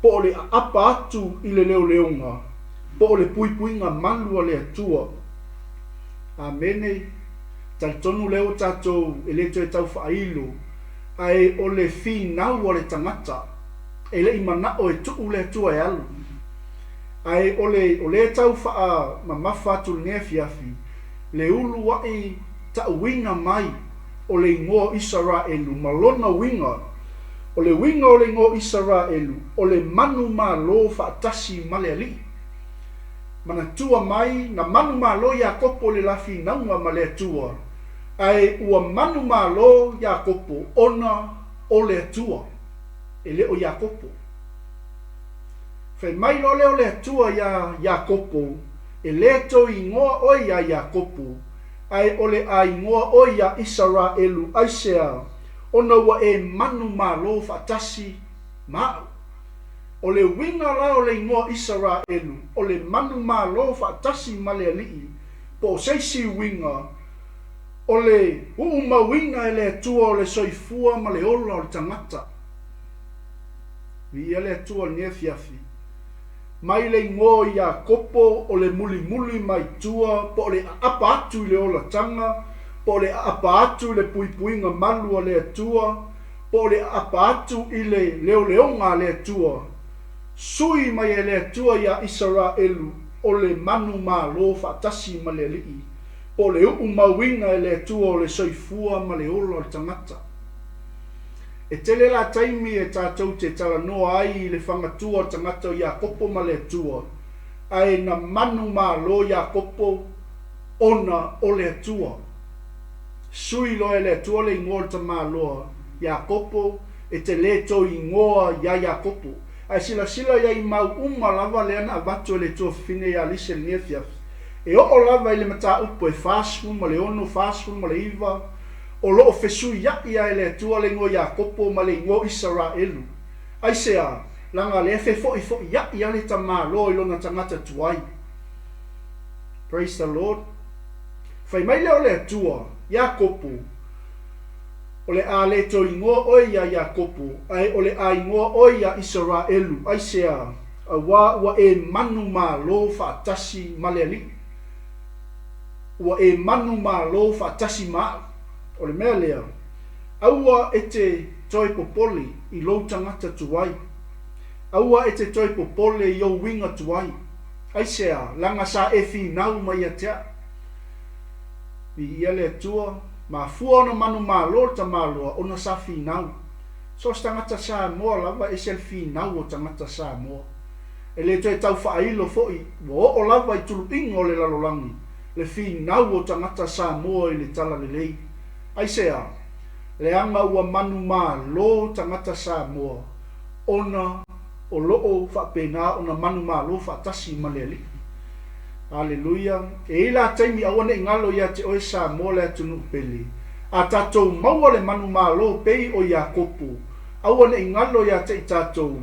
po o le aapa atu i le leoleoga, po o le puipuiga malu a le Atua. Amene. Talitonu lea ua tatou e le toe tau faailo, ae o le finau a le tagata e le i manao e tuu le Atua e alu. Ae o le, o lea tau faamamafa atu lenei afiafi, le uluaʻi taʻuina mai o le igoa o Isaraelu ma lona uiga. O le uiga o le igoa o Isaraelu, o le manumalo faatasi ma le Alii. Manatua mai, na manumalo Iakopo i le la finauga ma le Atua, ae ua manumalo Iakopo ona o le Atua. e le o Iakopo. Fai mai loa lea o le Atua iā Iakopo, E lē tou igoa ʻoe iā Iakopo, ae o le a igoa ʻoe iā ʻIsaraʻelu, aisea, ona ua e manumalo faatasi ma aʻu. O le uiga la o le igoa ʻIsaraʻelu, o le manumalo faatasi ma le Aliʻi, po o se isi uiga, o le uʻumauina e le Atua o le soifua ma le ola o le tagata. Viia le Atua i lenei afiafi. Mai le igoa o Iakopo o le mulimuli mai tua po o le aapa atu i le olataga, po o le aapa atu i le puipuiga malu a le Atua, po o le aapa atu i le leoleoga a le Atua. Sui mai e le Atua iā Isaraelu o le manumalo faatasi ma le Alii, po o le uumauina e le Atua o le soifua ma le ola o le tagata. E tele la taimi e tatou te talanoa ai i le fagatua o tagata o Iakopo ma le Atua, ae na manumalo Iakopo ona o le Atua. Sui loa e le Atua le igoa o le tamaloa Iakopo e te lē tou igoa iā Iakopo. Ae silasila i ai mau uma lava lea na avatu e le tuafafine iā Lise i lenei afiafi. E oo lava i le mataupu e 46, 49, o lo o fesuiaʻi a e le Atua le igoa Iakopo ma le igoa Isaraelu. Aisea? Laga lea fefoʻifoʻiaʻi a le tamaloa i lona tagata tuai. Praise the Lord. Fai mai lea o le Atua, Iakopo, o le a le toe igoa ʻoe iā Iakopo, ae o le a igoa ʻoe iā Isaraelu. Aisea? Auā ua e manumalo faatasi ma le Aliʻi. Ua e manumalo faatasi ma aʻu. O le mea lea, aua e te toe popole i lou tagata tuai. Aua e te toe popole i ou uiga tuai. Aisea, laga sa e finau mai ia te aʻu. Viia le Atua, mafua ona manumalo le tamaloa ona sa finau. So o se tagata Samoa lava ese le finau o tagata Samoa. E le toe tau faailo foi, ua oo lava i tuluiga o le lalolagi le finau o tagata Samoa i le talalelei. Aisea? Leaga ua manumalo tagata Samoa ona o lo o faapena ona manumalo faatasi ma le Alii. Aleluia! E i ai la taimi aua ne i galo ia te oe Samoa le atunuu pele. A tatou maua le manumalo pei o Iakopo, aua ne i galo ia te i tatou,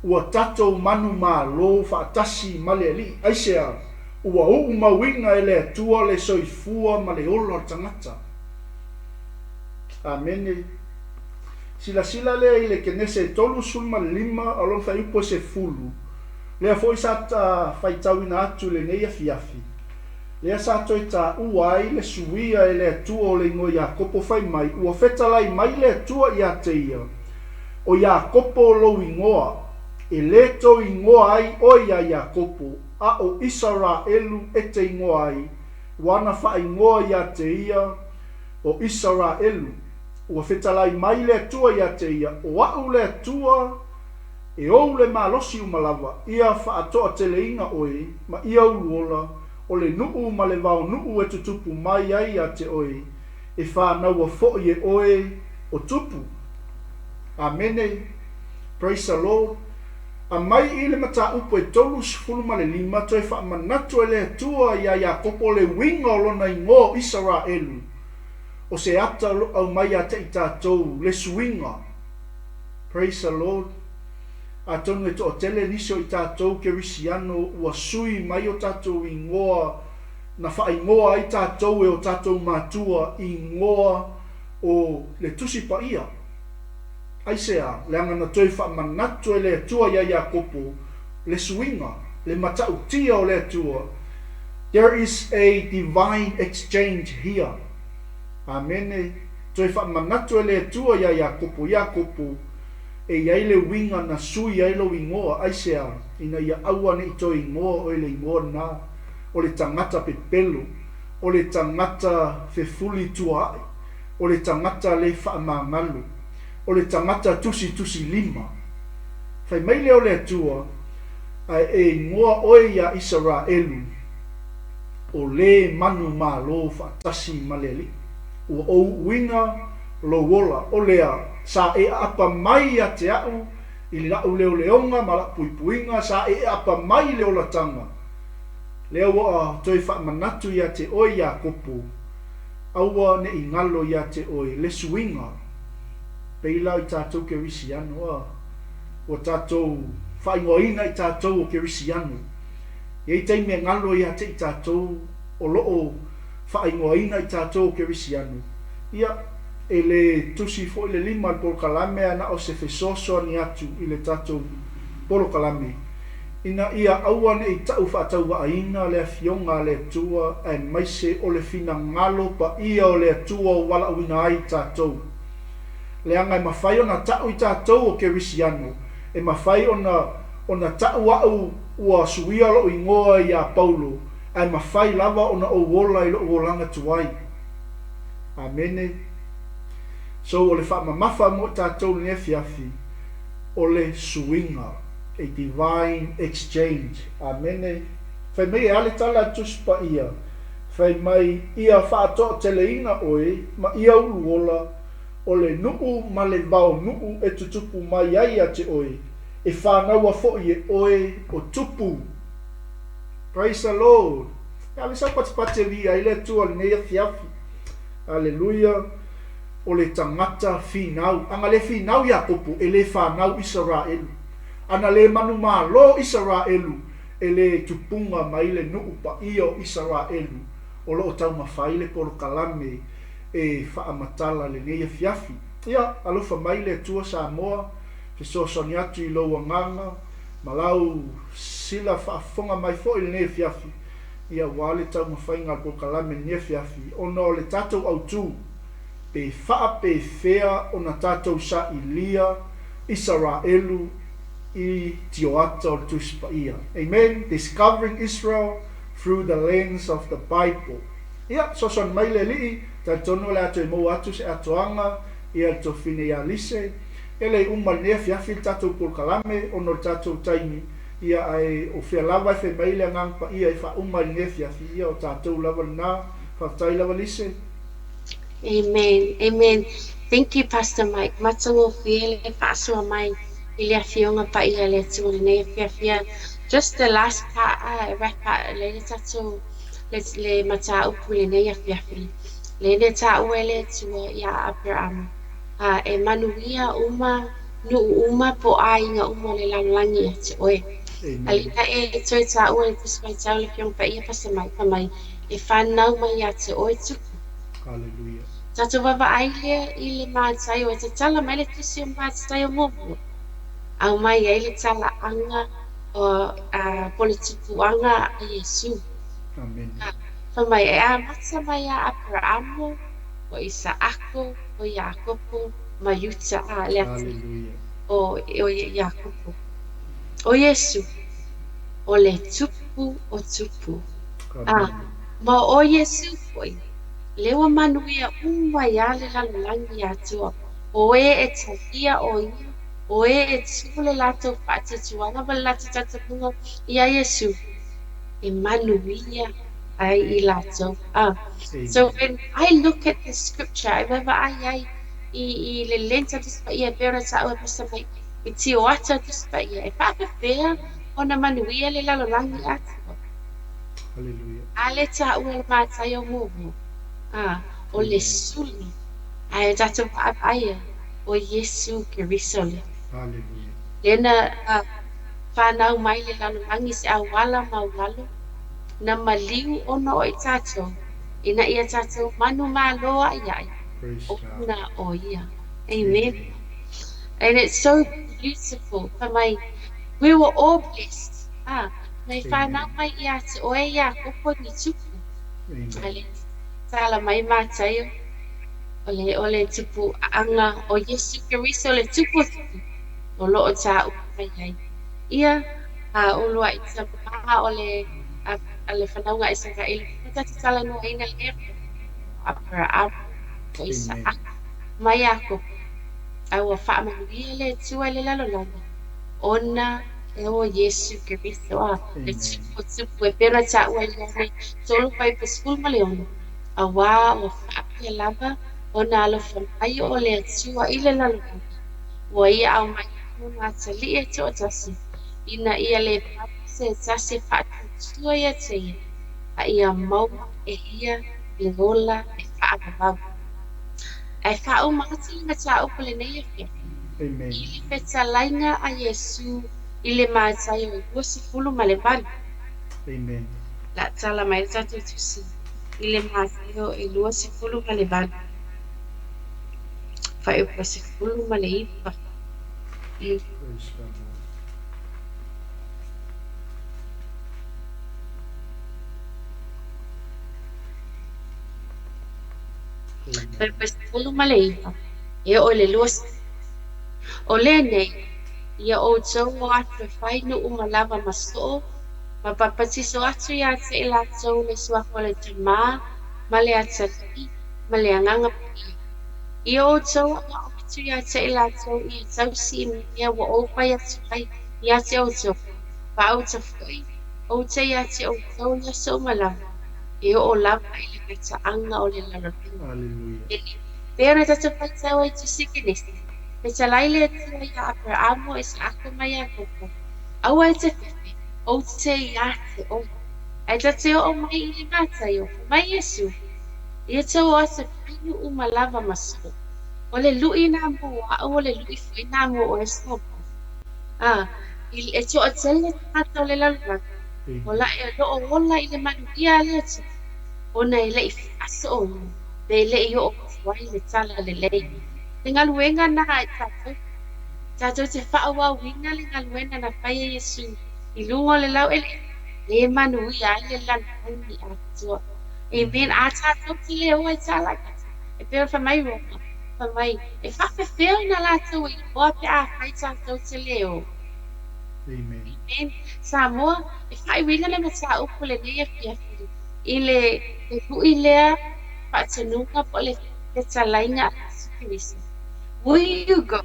ua tatou manumalo faatasi ma le Alii. Aisea? Ua uumauina e le Atua le soifua ma le ola o le tagata. Amene. Silasila lea i le Kenese e 35 a o lona fuaiupu e 10, lea foi sa faitauina atu i lenei afiafi, lea sa toe taua ai le suia e le Atua o le igoa Iakopo fai mai, Ua fetalai mai le Atua ia te ia, O Iakopo lou igoa, e lē tou igoa ai ʻoe iā Iakopo, a ʻo ʻIsaraʻelu e te igoa ai, ua ana faaigoa ia te ia ʻo ʻIsaraʻelu. Ua fetalai mai le Atua ia te ia, ʻO aʻu le Atua e ou le malosi uma lava, ia faatoateleina ʻoe ma ia uluola, o le nuʻu ma le vaonuʻu e tutupu mai ai ia te ʻoe, e fānaua foʻi e ʻoe o tupu. Amene. Praise the Lord. A mai i le mataupu e 35, toe faamanatu e le Atua iā Iakopo le uiga o lona igoa o Isaraelu, o se ata o lo aumai ia te i tatou, le suiga. Praise the Lord. Atonu e toatele nisi o i tatou Kerisiano ua sui mai o tatou igoa na faaigoa ai tatou e o tatou matua i igoa o le Tusi Paia. Aisea, leaga na toe faamanatu e le Atua iā Iakopo le suiga, le matautia o le Atua, There is a divine exchange here. Amene. Toe faamanatu e le Atua iā Iakopo, Iakopo, e i ai le uiga na sui ai lou igoa, aisea, ina ia aua ne i toe igoa oe le igoa lena, o le tagata pepelo, o le tagata fefulisuaʻi, o le tagata le faamagalo, o le tagata tusitusilima. Fai mai lea o le Atua, Ae e igoa oe iā Isaraelu, o lē manumalo faatasi ma le Alii. Ua ou uiga lou ola, o lea, sa e aapa mai ia te aʻu I la'u leoleoga ma la'u puipuiga sa e aapa mai i le olataga, lea ua toe faamanatu iā te oe Iakopo, aua ne i galo iā te oe le suiga. Pei la o i tatou Kerisiano, a ua tatou faaigoaina i tatou o Kerisiano. E i ai taimi e galo iā te i tatou o lo o faaigoaina i tatou o Kerisiano. Ia, e le tusi foi le lima i le polokalame a na o se fesoasoani atu i le tatou polokalame ina ia aua ne i ta'u faatauvaaina le Afioga a le Atua aemaise o le finagalo paia o le Atua ua valaauina ai i tatou. Leaga e mafai ona ta'u i tatou o Kerisiano, e mafai ona ona ta'u a'u ua suia lo'u igoa iā Paulo, ae mafai lava ona ou ola i lo'u olaga tuai. Amene. So o le faamamafa mo i tatou i lenei afiafi, o le suiga, a divine exchange. Amene. Fai mai e a le tala a le Tusi Paia, fai mai, Ia faatoateleina oe ma ia uluola, o le nuu ma le vaonuu e tutupu mai ai ia te oe, e fanaua foi e oe o tupu. Praise the Lord. E ave sau patipati e viia ai le Atua i lenei afiafi. Aleluia. O le tagata finau. Ana le finau Iakopo, e le fanau Isaraelu. Ana le manumalo Isaraelu, e le tupuga mai le nuu paia o Isaraelu o lo o taumafai le polokalame e faamatala lenei afiafi. Ia, alofa mai le Atua Samoa, fesoasoani atu i lou agaga ma lau sila faafofoga mai foi i lenei afiafi, ia aua le taumafaiga a le polokalame i lenei afiafi, ona o le tatou autu, pe faapefea ona tatou sailia Isaraelu i tioata o le Tusi Paia. Amen. Discovering Israel through the lens of the Bible. Ia, fesoasoani mai le Alii, talitonu o le a toe maua atu se atoaga ia le tofine ia Lise. E le i uma i lenei afiafi le tatou polokalame ona o le tatou taimi, ia ae o fea lava e fai mai le Agaga Paia e faauma i lenei afiafi, ia o tatou lava lena. Faafetai lava Lise. Amen. Amen. Thank you, Pastor Mike. Matagofie le faasoa mai i le Afioga Paia a le Atua i lenei afiafi. Just the last part, wrap up le le tatou le, le mataupu i lenei afiafi. Le le taua e le Atua iā Aperama. E manuia uma, nuu uma po o aiga uma o le lalolagi ia te oe. A Amen. lea e toe taua i le Tusi Faitau le Afioga Paia Pastor Mike fai mai, e fanau mai ia te oe tupu. Hallelujah. Tatou vaavaai lea i le Mataio e tatala mai le tusi o Mataio muamua. Aumai ai le talaaga o po o le tupuaga a Iesu. Amene. Fai mai e amata mai ia Aperaamo, o Isaako, o Iakopo ma Iuta a le atalii Hallelujah. o Iakopo. O Iesu, o le tupu o tupu. Amene. Ma o Iesu foi, lea ua manuia uma ai lava le lalolagi atoa. O e e talia o ia, o e e tu le latou faatuatuaga ma le latou talitonuga iā Iesu, e manuia ai i latou. So Amen. when I look at the scripture, e vaavaai ai i le lens a le Tusi Paia e pei ona taua e Pastor Mike, i tioata o le Tusi Paia, e faapefea ona manuia le lalolagi atoa. Hallelujah. A lea e taua e le Mataio muamua, o le Amen. suli, ae tatou vaavaai ai, o Iesu Keriso lea. Hallelujah. Lea na fanau mai le lalolagi se auala maulalo, na maliu ona o i tatou, ina ia tatou manumalo ai ai, Praise God. ona o ia. Amen. Amen. And it's so beautiful. Fai mai, we were all blessed. Mai fanau Amen. mai ia te oe Iakopo ni tupu. A Amen. lea tatala mai Mataio, o le tupuaga o Iesu Keriso le tupu o tupu o lo o taua mai ai. Ia, uluai tama o le a le fanauga a Isaraelu, ua tatou talanoaina lea mea, o Aperaamo, o Amen. Isaaka, ma Iakopo, a ua faamanuia le Atua i le lalolagi ona o Iesu Keriso, le Amen. tupu o tupu e pei ona taua i Ioane 3:16, auā ua faapea lava ona alofa mai o le Atua i le lalolagi, ua ia aumai Lona Atalii e toatasi, ina ia le pau se tasi e faatuatua ia te ia, a ia maua e ia le ola e faavavau. Ae faauma atu le mataupu i lenei afiafi, Amen. i le fetalaiga a Iesu i le Mataio e 28. Amen. La tala mai le tatou tusi i le Mataio e 28, fuaiupu 19. Praise the Lord. Amen. Fuaiupu 19, e oo i le 20. O lenei, ia outou o atu e fai nuu ma lava ma soo, ma papatiso atu ia te i latou i le suafa o le Tama ma le Atalii ma le Agaga Paia. Ia outou aoao atu ia te i latou ia tausi i mea ua ou fai atu ai ia te outou. Faauta foi ou te ia te outou i aso uma lava, e oo lava i le gataaga o le lalolagi. Hallelujah. E pei ona tatou faitau ai i Tusi Kenese, fetalai le Atua iā Aperaamo, Isaako ma Iakopo, Aua e te fefe, ou te ia te oe. Ae ta te oo mai i le Mataio, fai mai Iesu, Ia tou o atu e fai nuu ma lava ma soo. O le lui na mo a'u, o le lui foi na mo oe Samoa. A, e toatele tagata o le lalolagi, o Amen. la e o lo o ola i le manuia a le Atua, ona e le i faasooina, pe le i oo atu ai le tala lelei. Le galuega na a tatou, tatou te faaauauina le galuega na fai e Iesu i luga o le laueleele, le manuia ai le lalolagi atoa. Amen. Amen. A tatou te le o ai talai atu, e pei ona fai mai Roma, fai mai, e faafefea ona latou e iloa pe afai tatou te le o. Amen. Amen. Samoa, e faaiuina le mataupu i lenei afiafi i le le lui lea faatonuga po o le fetalaiga a Iesu Keriso. Will you go?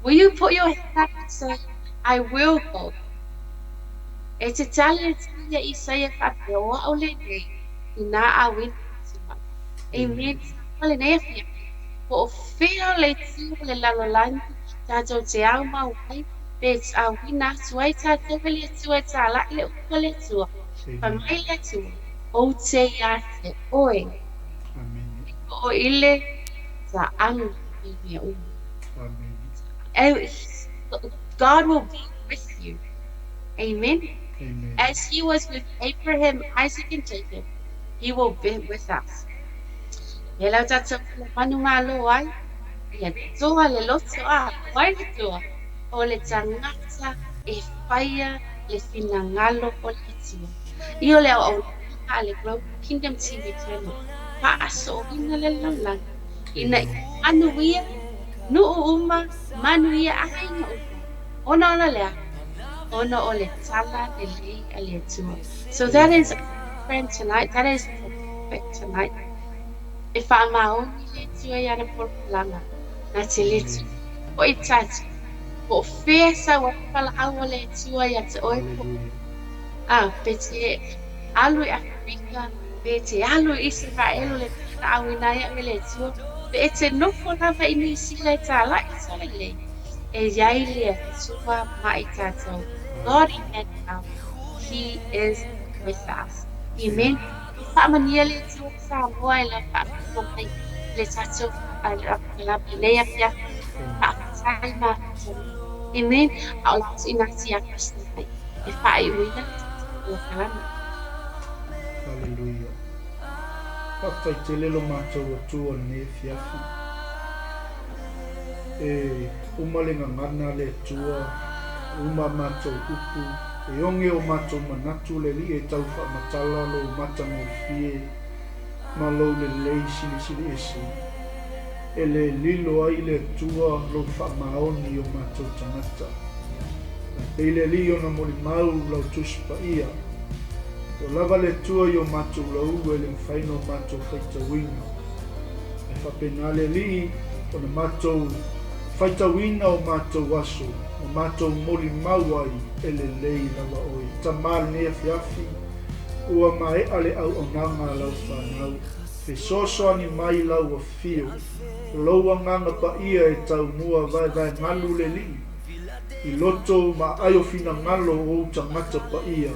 Will you put your hand up and say, I will go? E te tali atu ia Isaia faapea, O a'u lenei, inā ʻauina atu ai. Amen. Amen. Samoa lenei afiafi, po o fea o le itu o le lalolagi tatou te au mau ai, pe ʻauina atu ai tatou e le Atua e tālaʻi le upu a le Atua. Fai Amen. mai le Atua, Ou te iā te oe, Amen. o i le ta'aga i mea uma. Amen. God will be with you. Amen. Amen. As he was with Abraham, Isaac, and Jacob, he will be with us. E lau tatou manumalo ai, ia toa le loto a, o ai le toa, o le tagata e faia le finagalo o le Atua. Ia o le auaunaga a le Global Kingdom TV Channel, faasooina le lalolagi, ina ia Amen. manuia, nuu uma, manuia aiga uma. Ona o le a? Ona o le tala lelei a le Atua. So that Amen. is our program tonight. That is the topic tonight. E faamaoni le Atua i ana polokalama. Na te le Amen. foi tatou. Po o fea sau ai valaau a le Atua ia te oe po. Hallelujah. A, pe te alu i Aferika, pe te alu i Isaraelu le valaauina ai a'u e le Atua, pe e te nofo lava i Niu Sila e tālaʻi tala lelei, e iai le Atua ma i tatou. God Hallelujah. Emmanuel, He is with us. Amen. Amen. Faamanuia le Atua i Samoa e lau faafofoga mai i le tatou polokalame i lenei afiafi. Amen. Faafetai ma faafetai. Amen. A o le a tuuina atu ia Pastor Mike e faaiuina le tatou polokalame. Hallelujah. Faafetai tele lo matou Atua i lenei afiafi. E uma le gagana a le Atua, uma a matou upu, e oge o matou manatu le Alii e tau faamatala lou matagofie ma lou lelei silisili ese, e le lilo ai le Atua lou faamaoni i o matou tagata. Ae pei le Alii ona molimau lau Tusi Paia, E oo lava le Atua i o matou lauga e le mafai ona o matou faitauina. Ae faapena le Alii ona matou faitauina o matou aso ma matou molimau ai e lelei lava oe. Tama lenei afiafi, ua maea le auaunaga a lau fanau. Fesoasoani mai lau afio, lou agaga paia e taumua vaevaegalu le Alii, i loto ma aai o finagalo o ou tagata paia,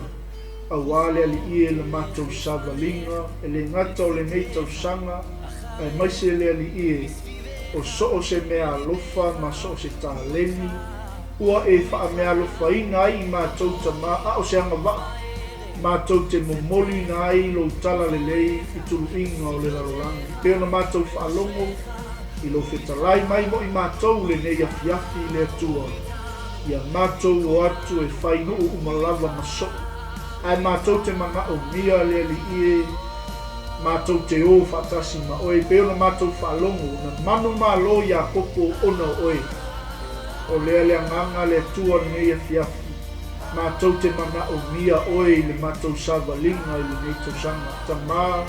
auā le Alii e le matou savaliga, e le gata o lenei tausaga, aemaise le Alii e, o so o se meaalofa ma so o se taleni, ua e faameaalofaina ai i matou tama a o se agavaa, Matou te momoliina ai lou talalelei i tuluiga o le lalolagi, pei ona matou faalogo i lou fetalai mai mo i matou lenei afiafi i le Atua, ia matou o atu e fai nuu uma lava ma soo, ae matou te manaomia le Alii e matou te o faatasi ma oe, pei ona matou faalogo na manumalo Iakopo ona o oe. O lea le agaga a le Atua lenei afiafi. Matou te manaomia oe i le matou savaliga i lenei tausaga. Tama,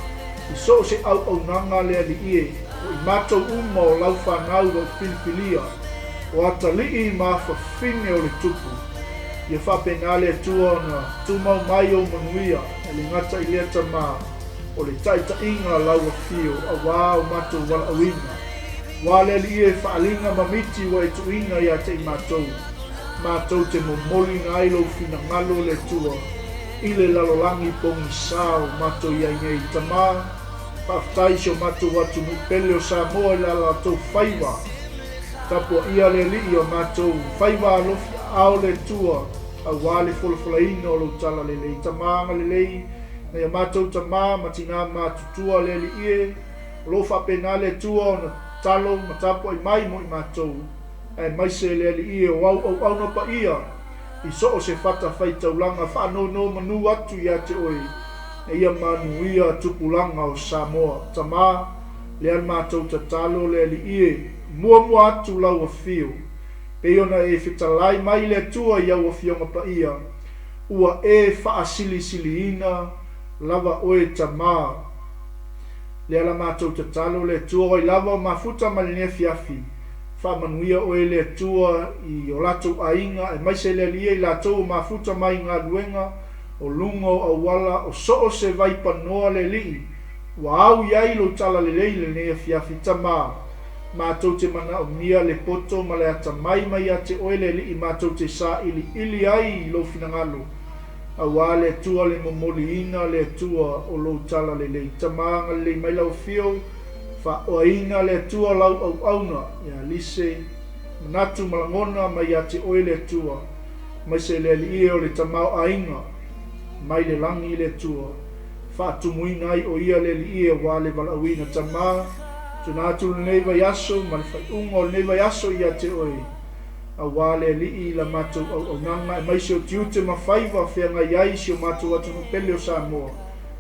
i so o se auaunaga a le Alii e, o i matou uma o lau fanau ua e filifilia, o atalii ma afafine o le Tupu. Ia faapena le Atua ona tumau mai ou manuia, e le gata i lea Tama, o le taitaiga a lau afio auā o matou valaauina. Ua le Alii e faaaliga ma miti ua e tuuina ia te i matou. Matou te momoliina ai lou finagalo, le Atua, i le lalolagi pogisa o matou i ai nei. Tama, faafetai i si o matou atunuu pele o Samoa i la latou faiva. Tapuaia le Alii o matou faiva alofi aao le Atua, auā le folafolaina o lou talalelei. Tama agalelei nai a matou tama ma tinā matutua le Alii e, O lo o faapena le Atua ona tatalo ma tapuai mai mo i matou, aemaise le Alii o au auauna paia i so o se fatafaitaulaga faanonomanu atu ia te oe, ina ia manuia tupulaga o Samoa. Tama, lea le matou tatalo le Alii e, muamua atu lau afio, pei ona e fetalai mai le Atua i au afioga paia, ua e faasilisiliina lava oe Tama. Lea la matou tatalo, le Atua o ai lava o mafuta ma lenei afiafi, faamanuia oe le Atua i o latou aiga aemaise le Alii i latou o mafuta mai galuega o luga o auala o so o se vaipanoa le Alii ua au i ai lou talalelei i lenei afiafi. Tama, matou te manaomia le poto ma le atamai mai ia te oe le Alii matou te sailiili ai i lou finagalo. Auā le Atua le momoliina le Atua o lou talalelei. Tama agalelei mai lau afio, faaoaina le Atua lau auauna, ia lise, manatu ma lagona mai ia te oe le Atua, aemaise le Alii e o le tamaoaiga mai le lagi le Atua, faatumuina ai o ia le Alii auā le valaauina. Tama, tuna atu lenei vaiaso ma le faaiuga o lenei vaiaso ia te oe. Auā le Alii i la matou auaunaga, aemaise o tiute ma faiva feagai ai si o matou atunuu pele o Samoa,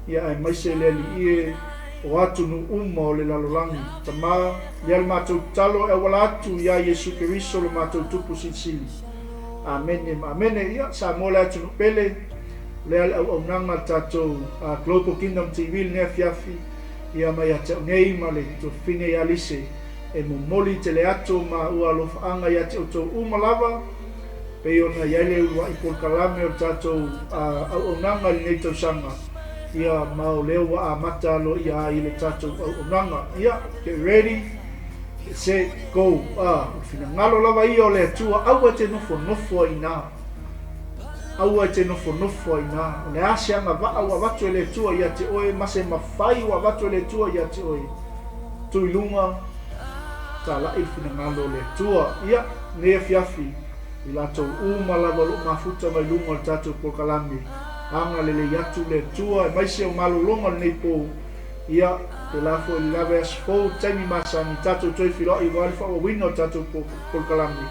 ia aemaise le Alii e o atunuu uma o le lalolagi. Tama, lea le matou tatalo e auala atu iā Iesu Keriso lo matou Tupu Silisili. Amene ma amene. Ia, Samoa le atunuu pele, lea le auaunaga a le tatou Global Kingdom TV i lenei afiafi, ia ma ia te au nei ma le tuafafine ia Lise. E momoli tele atu ma ua alofaaga ia te outou uma lava, pei ona i ai le uluai polokalame o le tatou auaunaga i lenei tausaga, ia, ma o lea ua amata aloaia ai le tatou auaunaga. Ia, get ready, get set, go! A, o le finagalo lava ia o le Atua, aua e te nofonofo ai inā. Aua e te nofonofo ai inā. O le a se agavaa ua avatu e le Atua ia te oe, ma se mafai ua avatu e le Atua ia te oe, Tu i luga, talai le finagalo o le Atua. Ia, lenei afiafi, i latou uma lava o lo o mafuta mai luga o le tatou polokalame, agalelei atu le Atua, aemaise o malologa o lenei po, ia, pēlā foi i le lave aso fou, taimi masani, tatou toe feiloai aua le faaauauina o le tatou polokalame.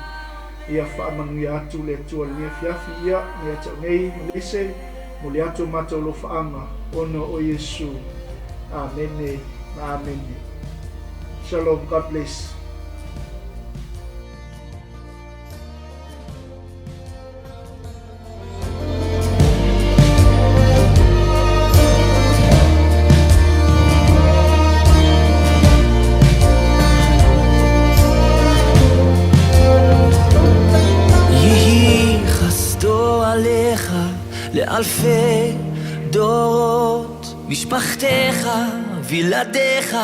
Ia faamanuia atu le Atua i lenei afiafi, ia, ia te au nei, Melise, Momoli atu o matou alofaaga ona o Iesu. Amene ma amene. Shalom, God bless. יהי חסדו עליך לאלפי דורות משפחה. לכתך בלעדיך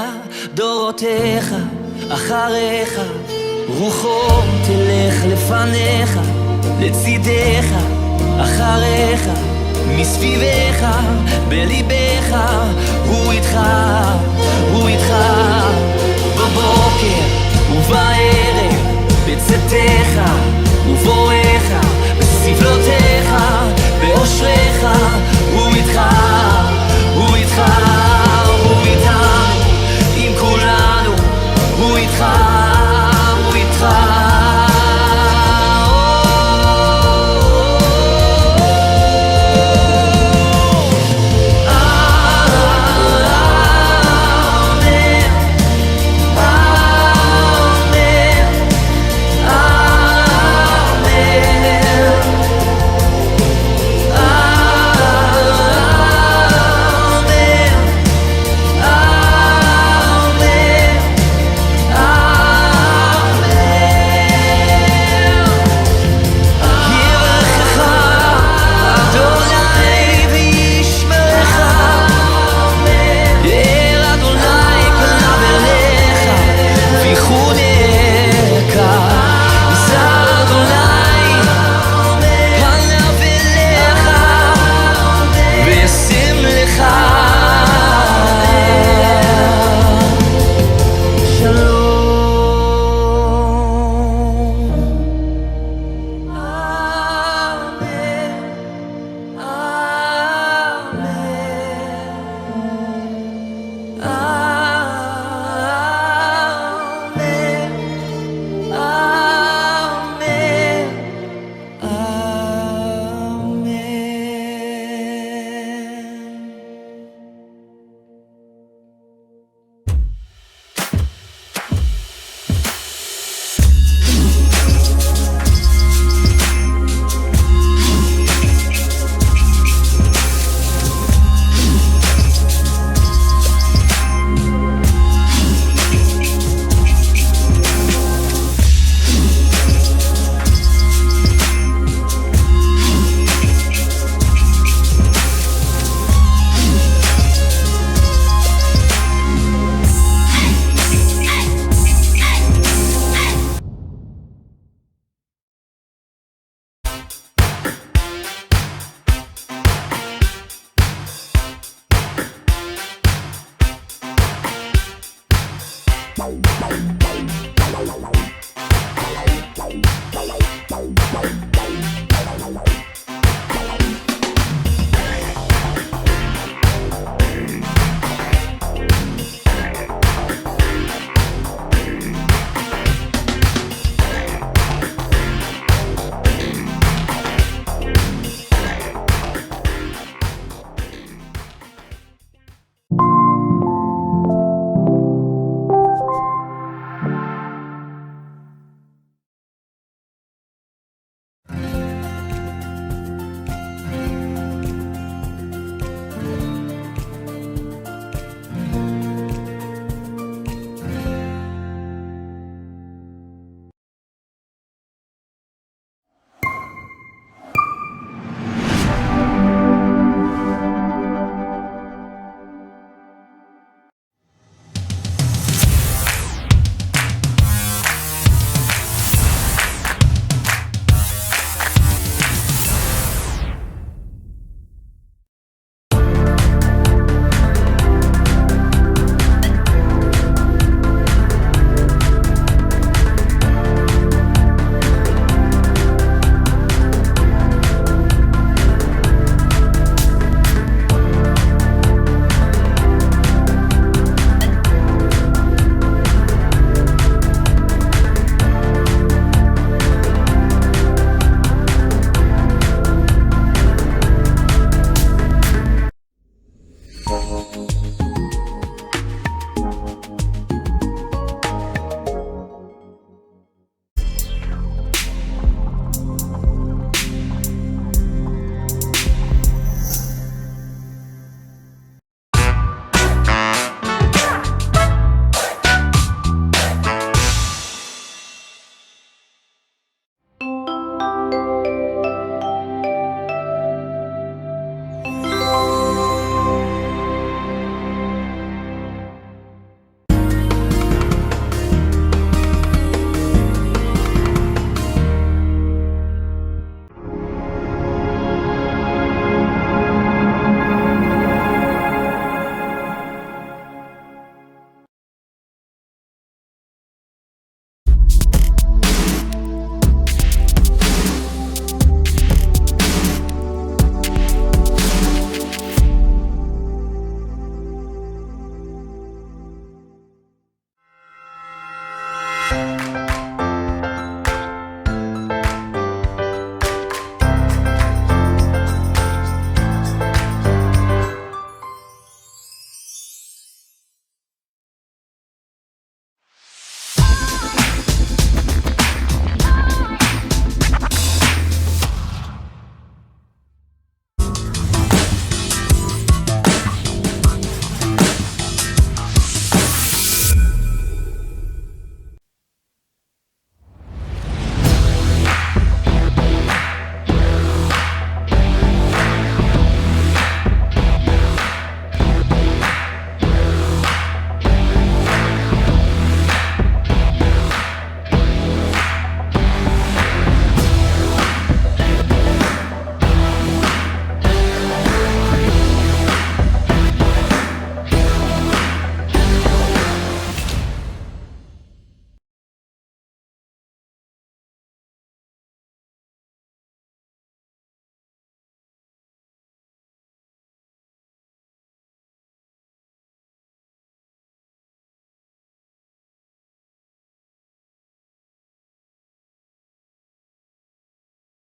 דורותיך אחריך רוחו תלך לפניך לצידך אחריך מסביבך בליבך הוא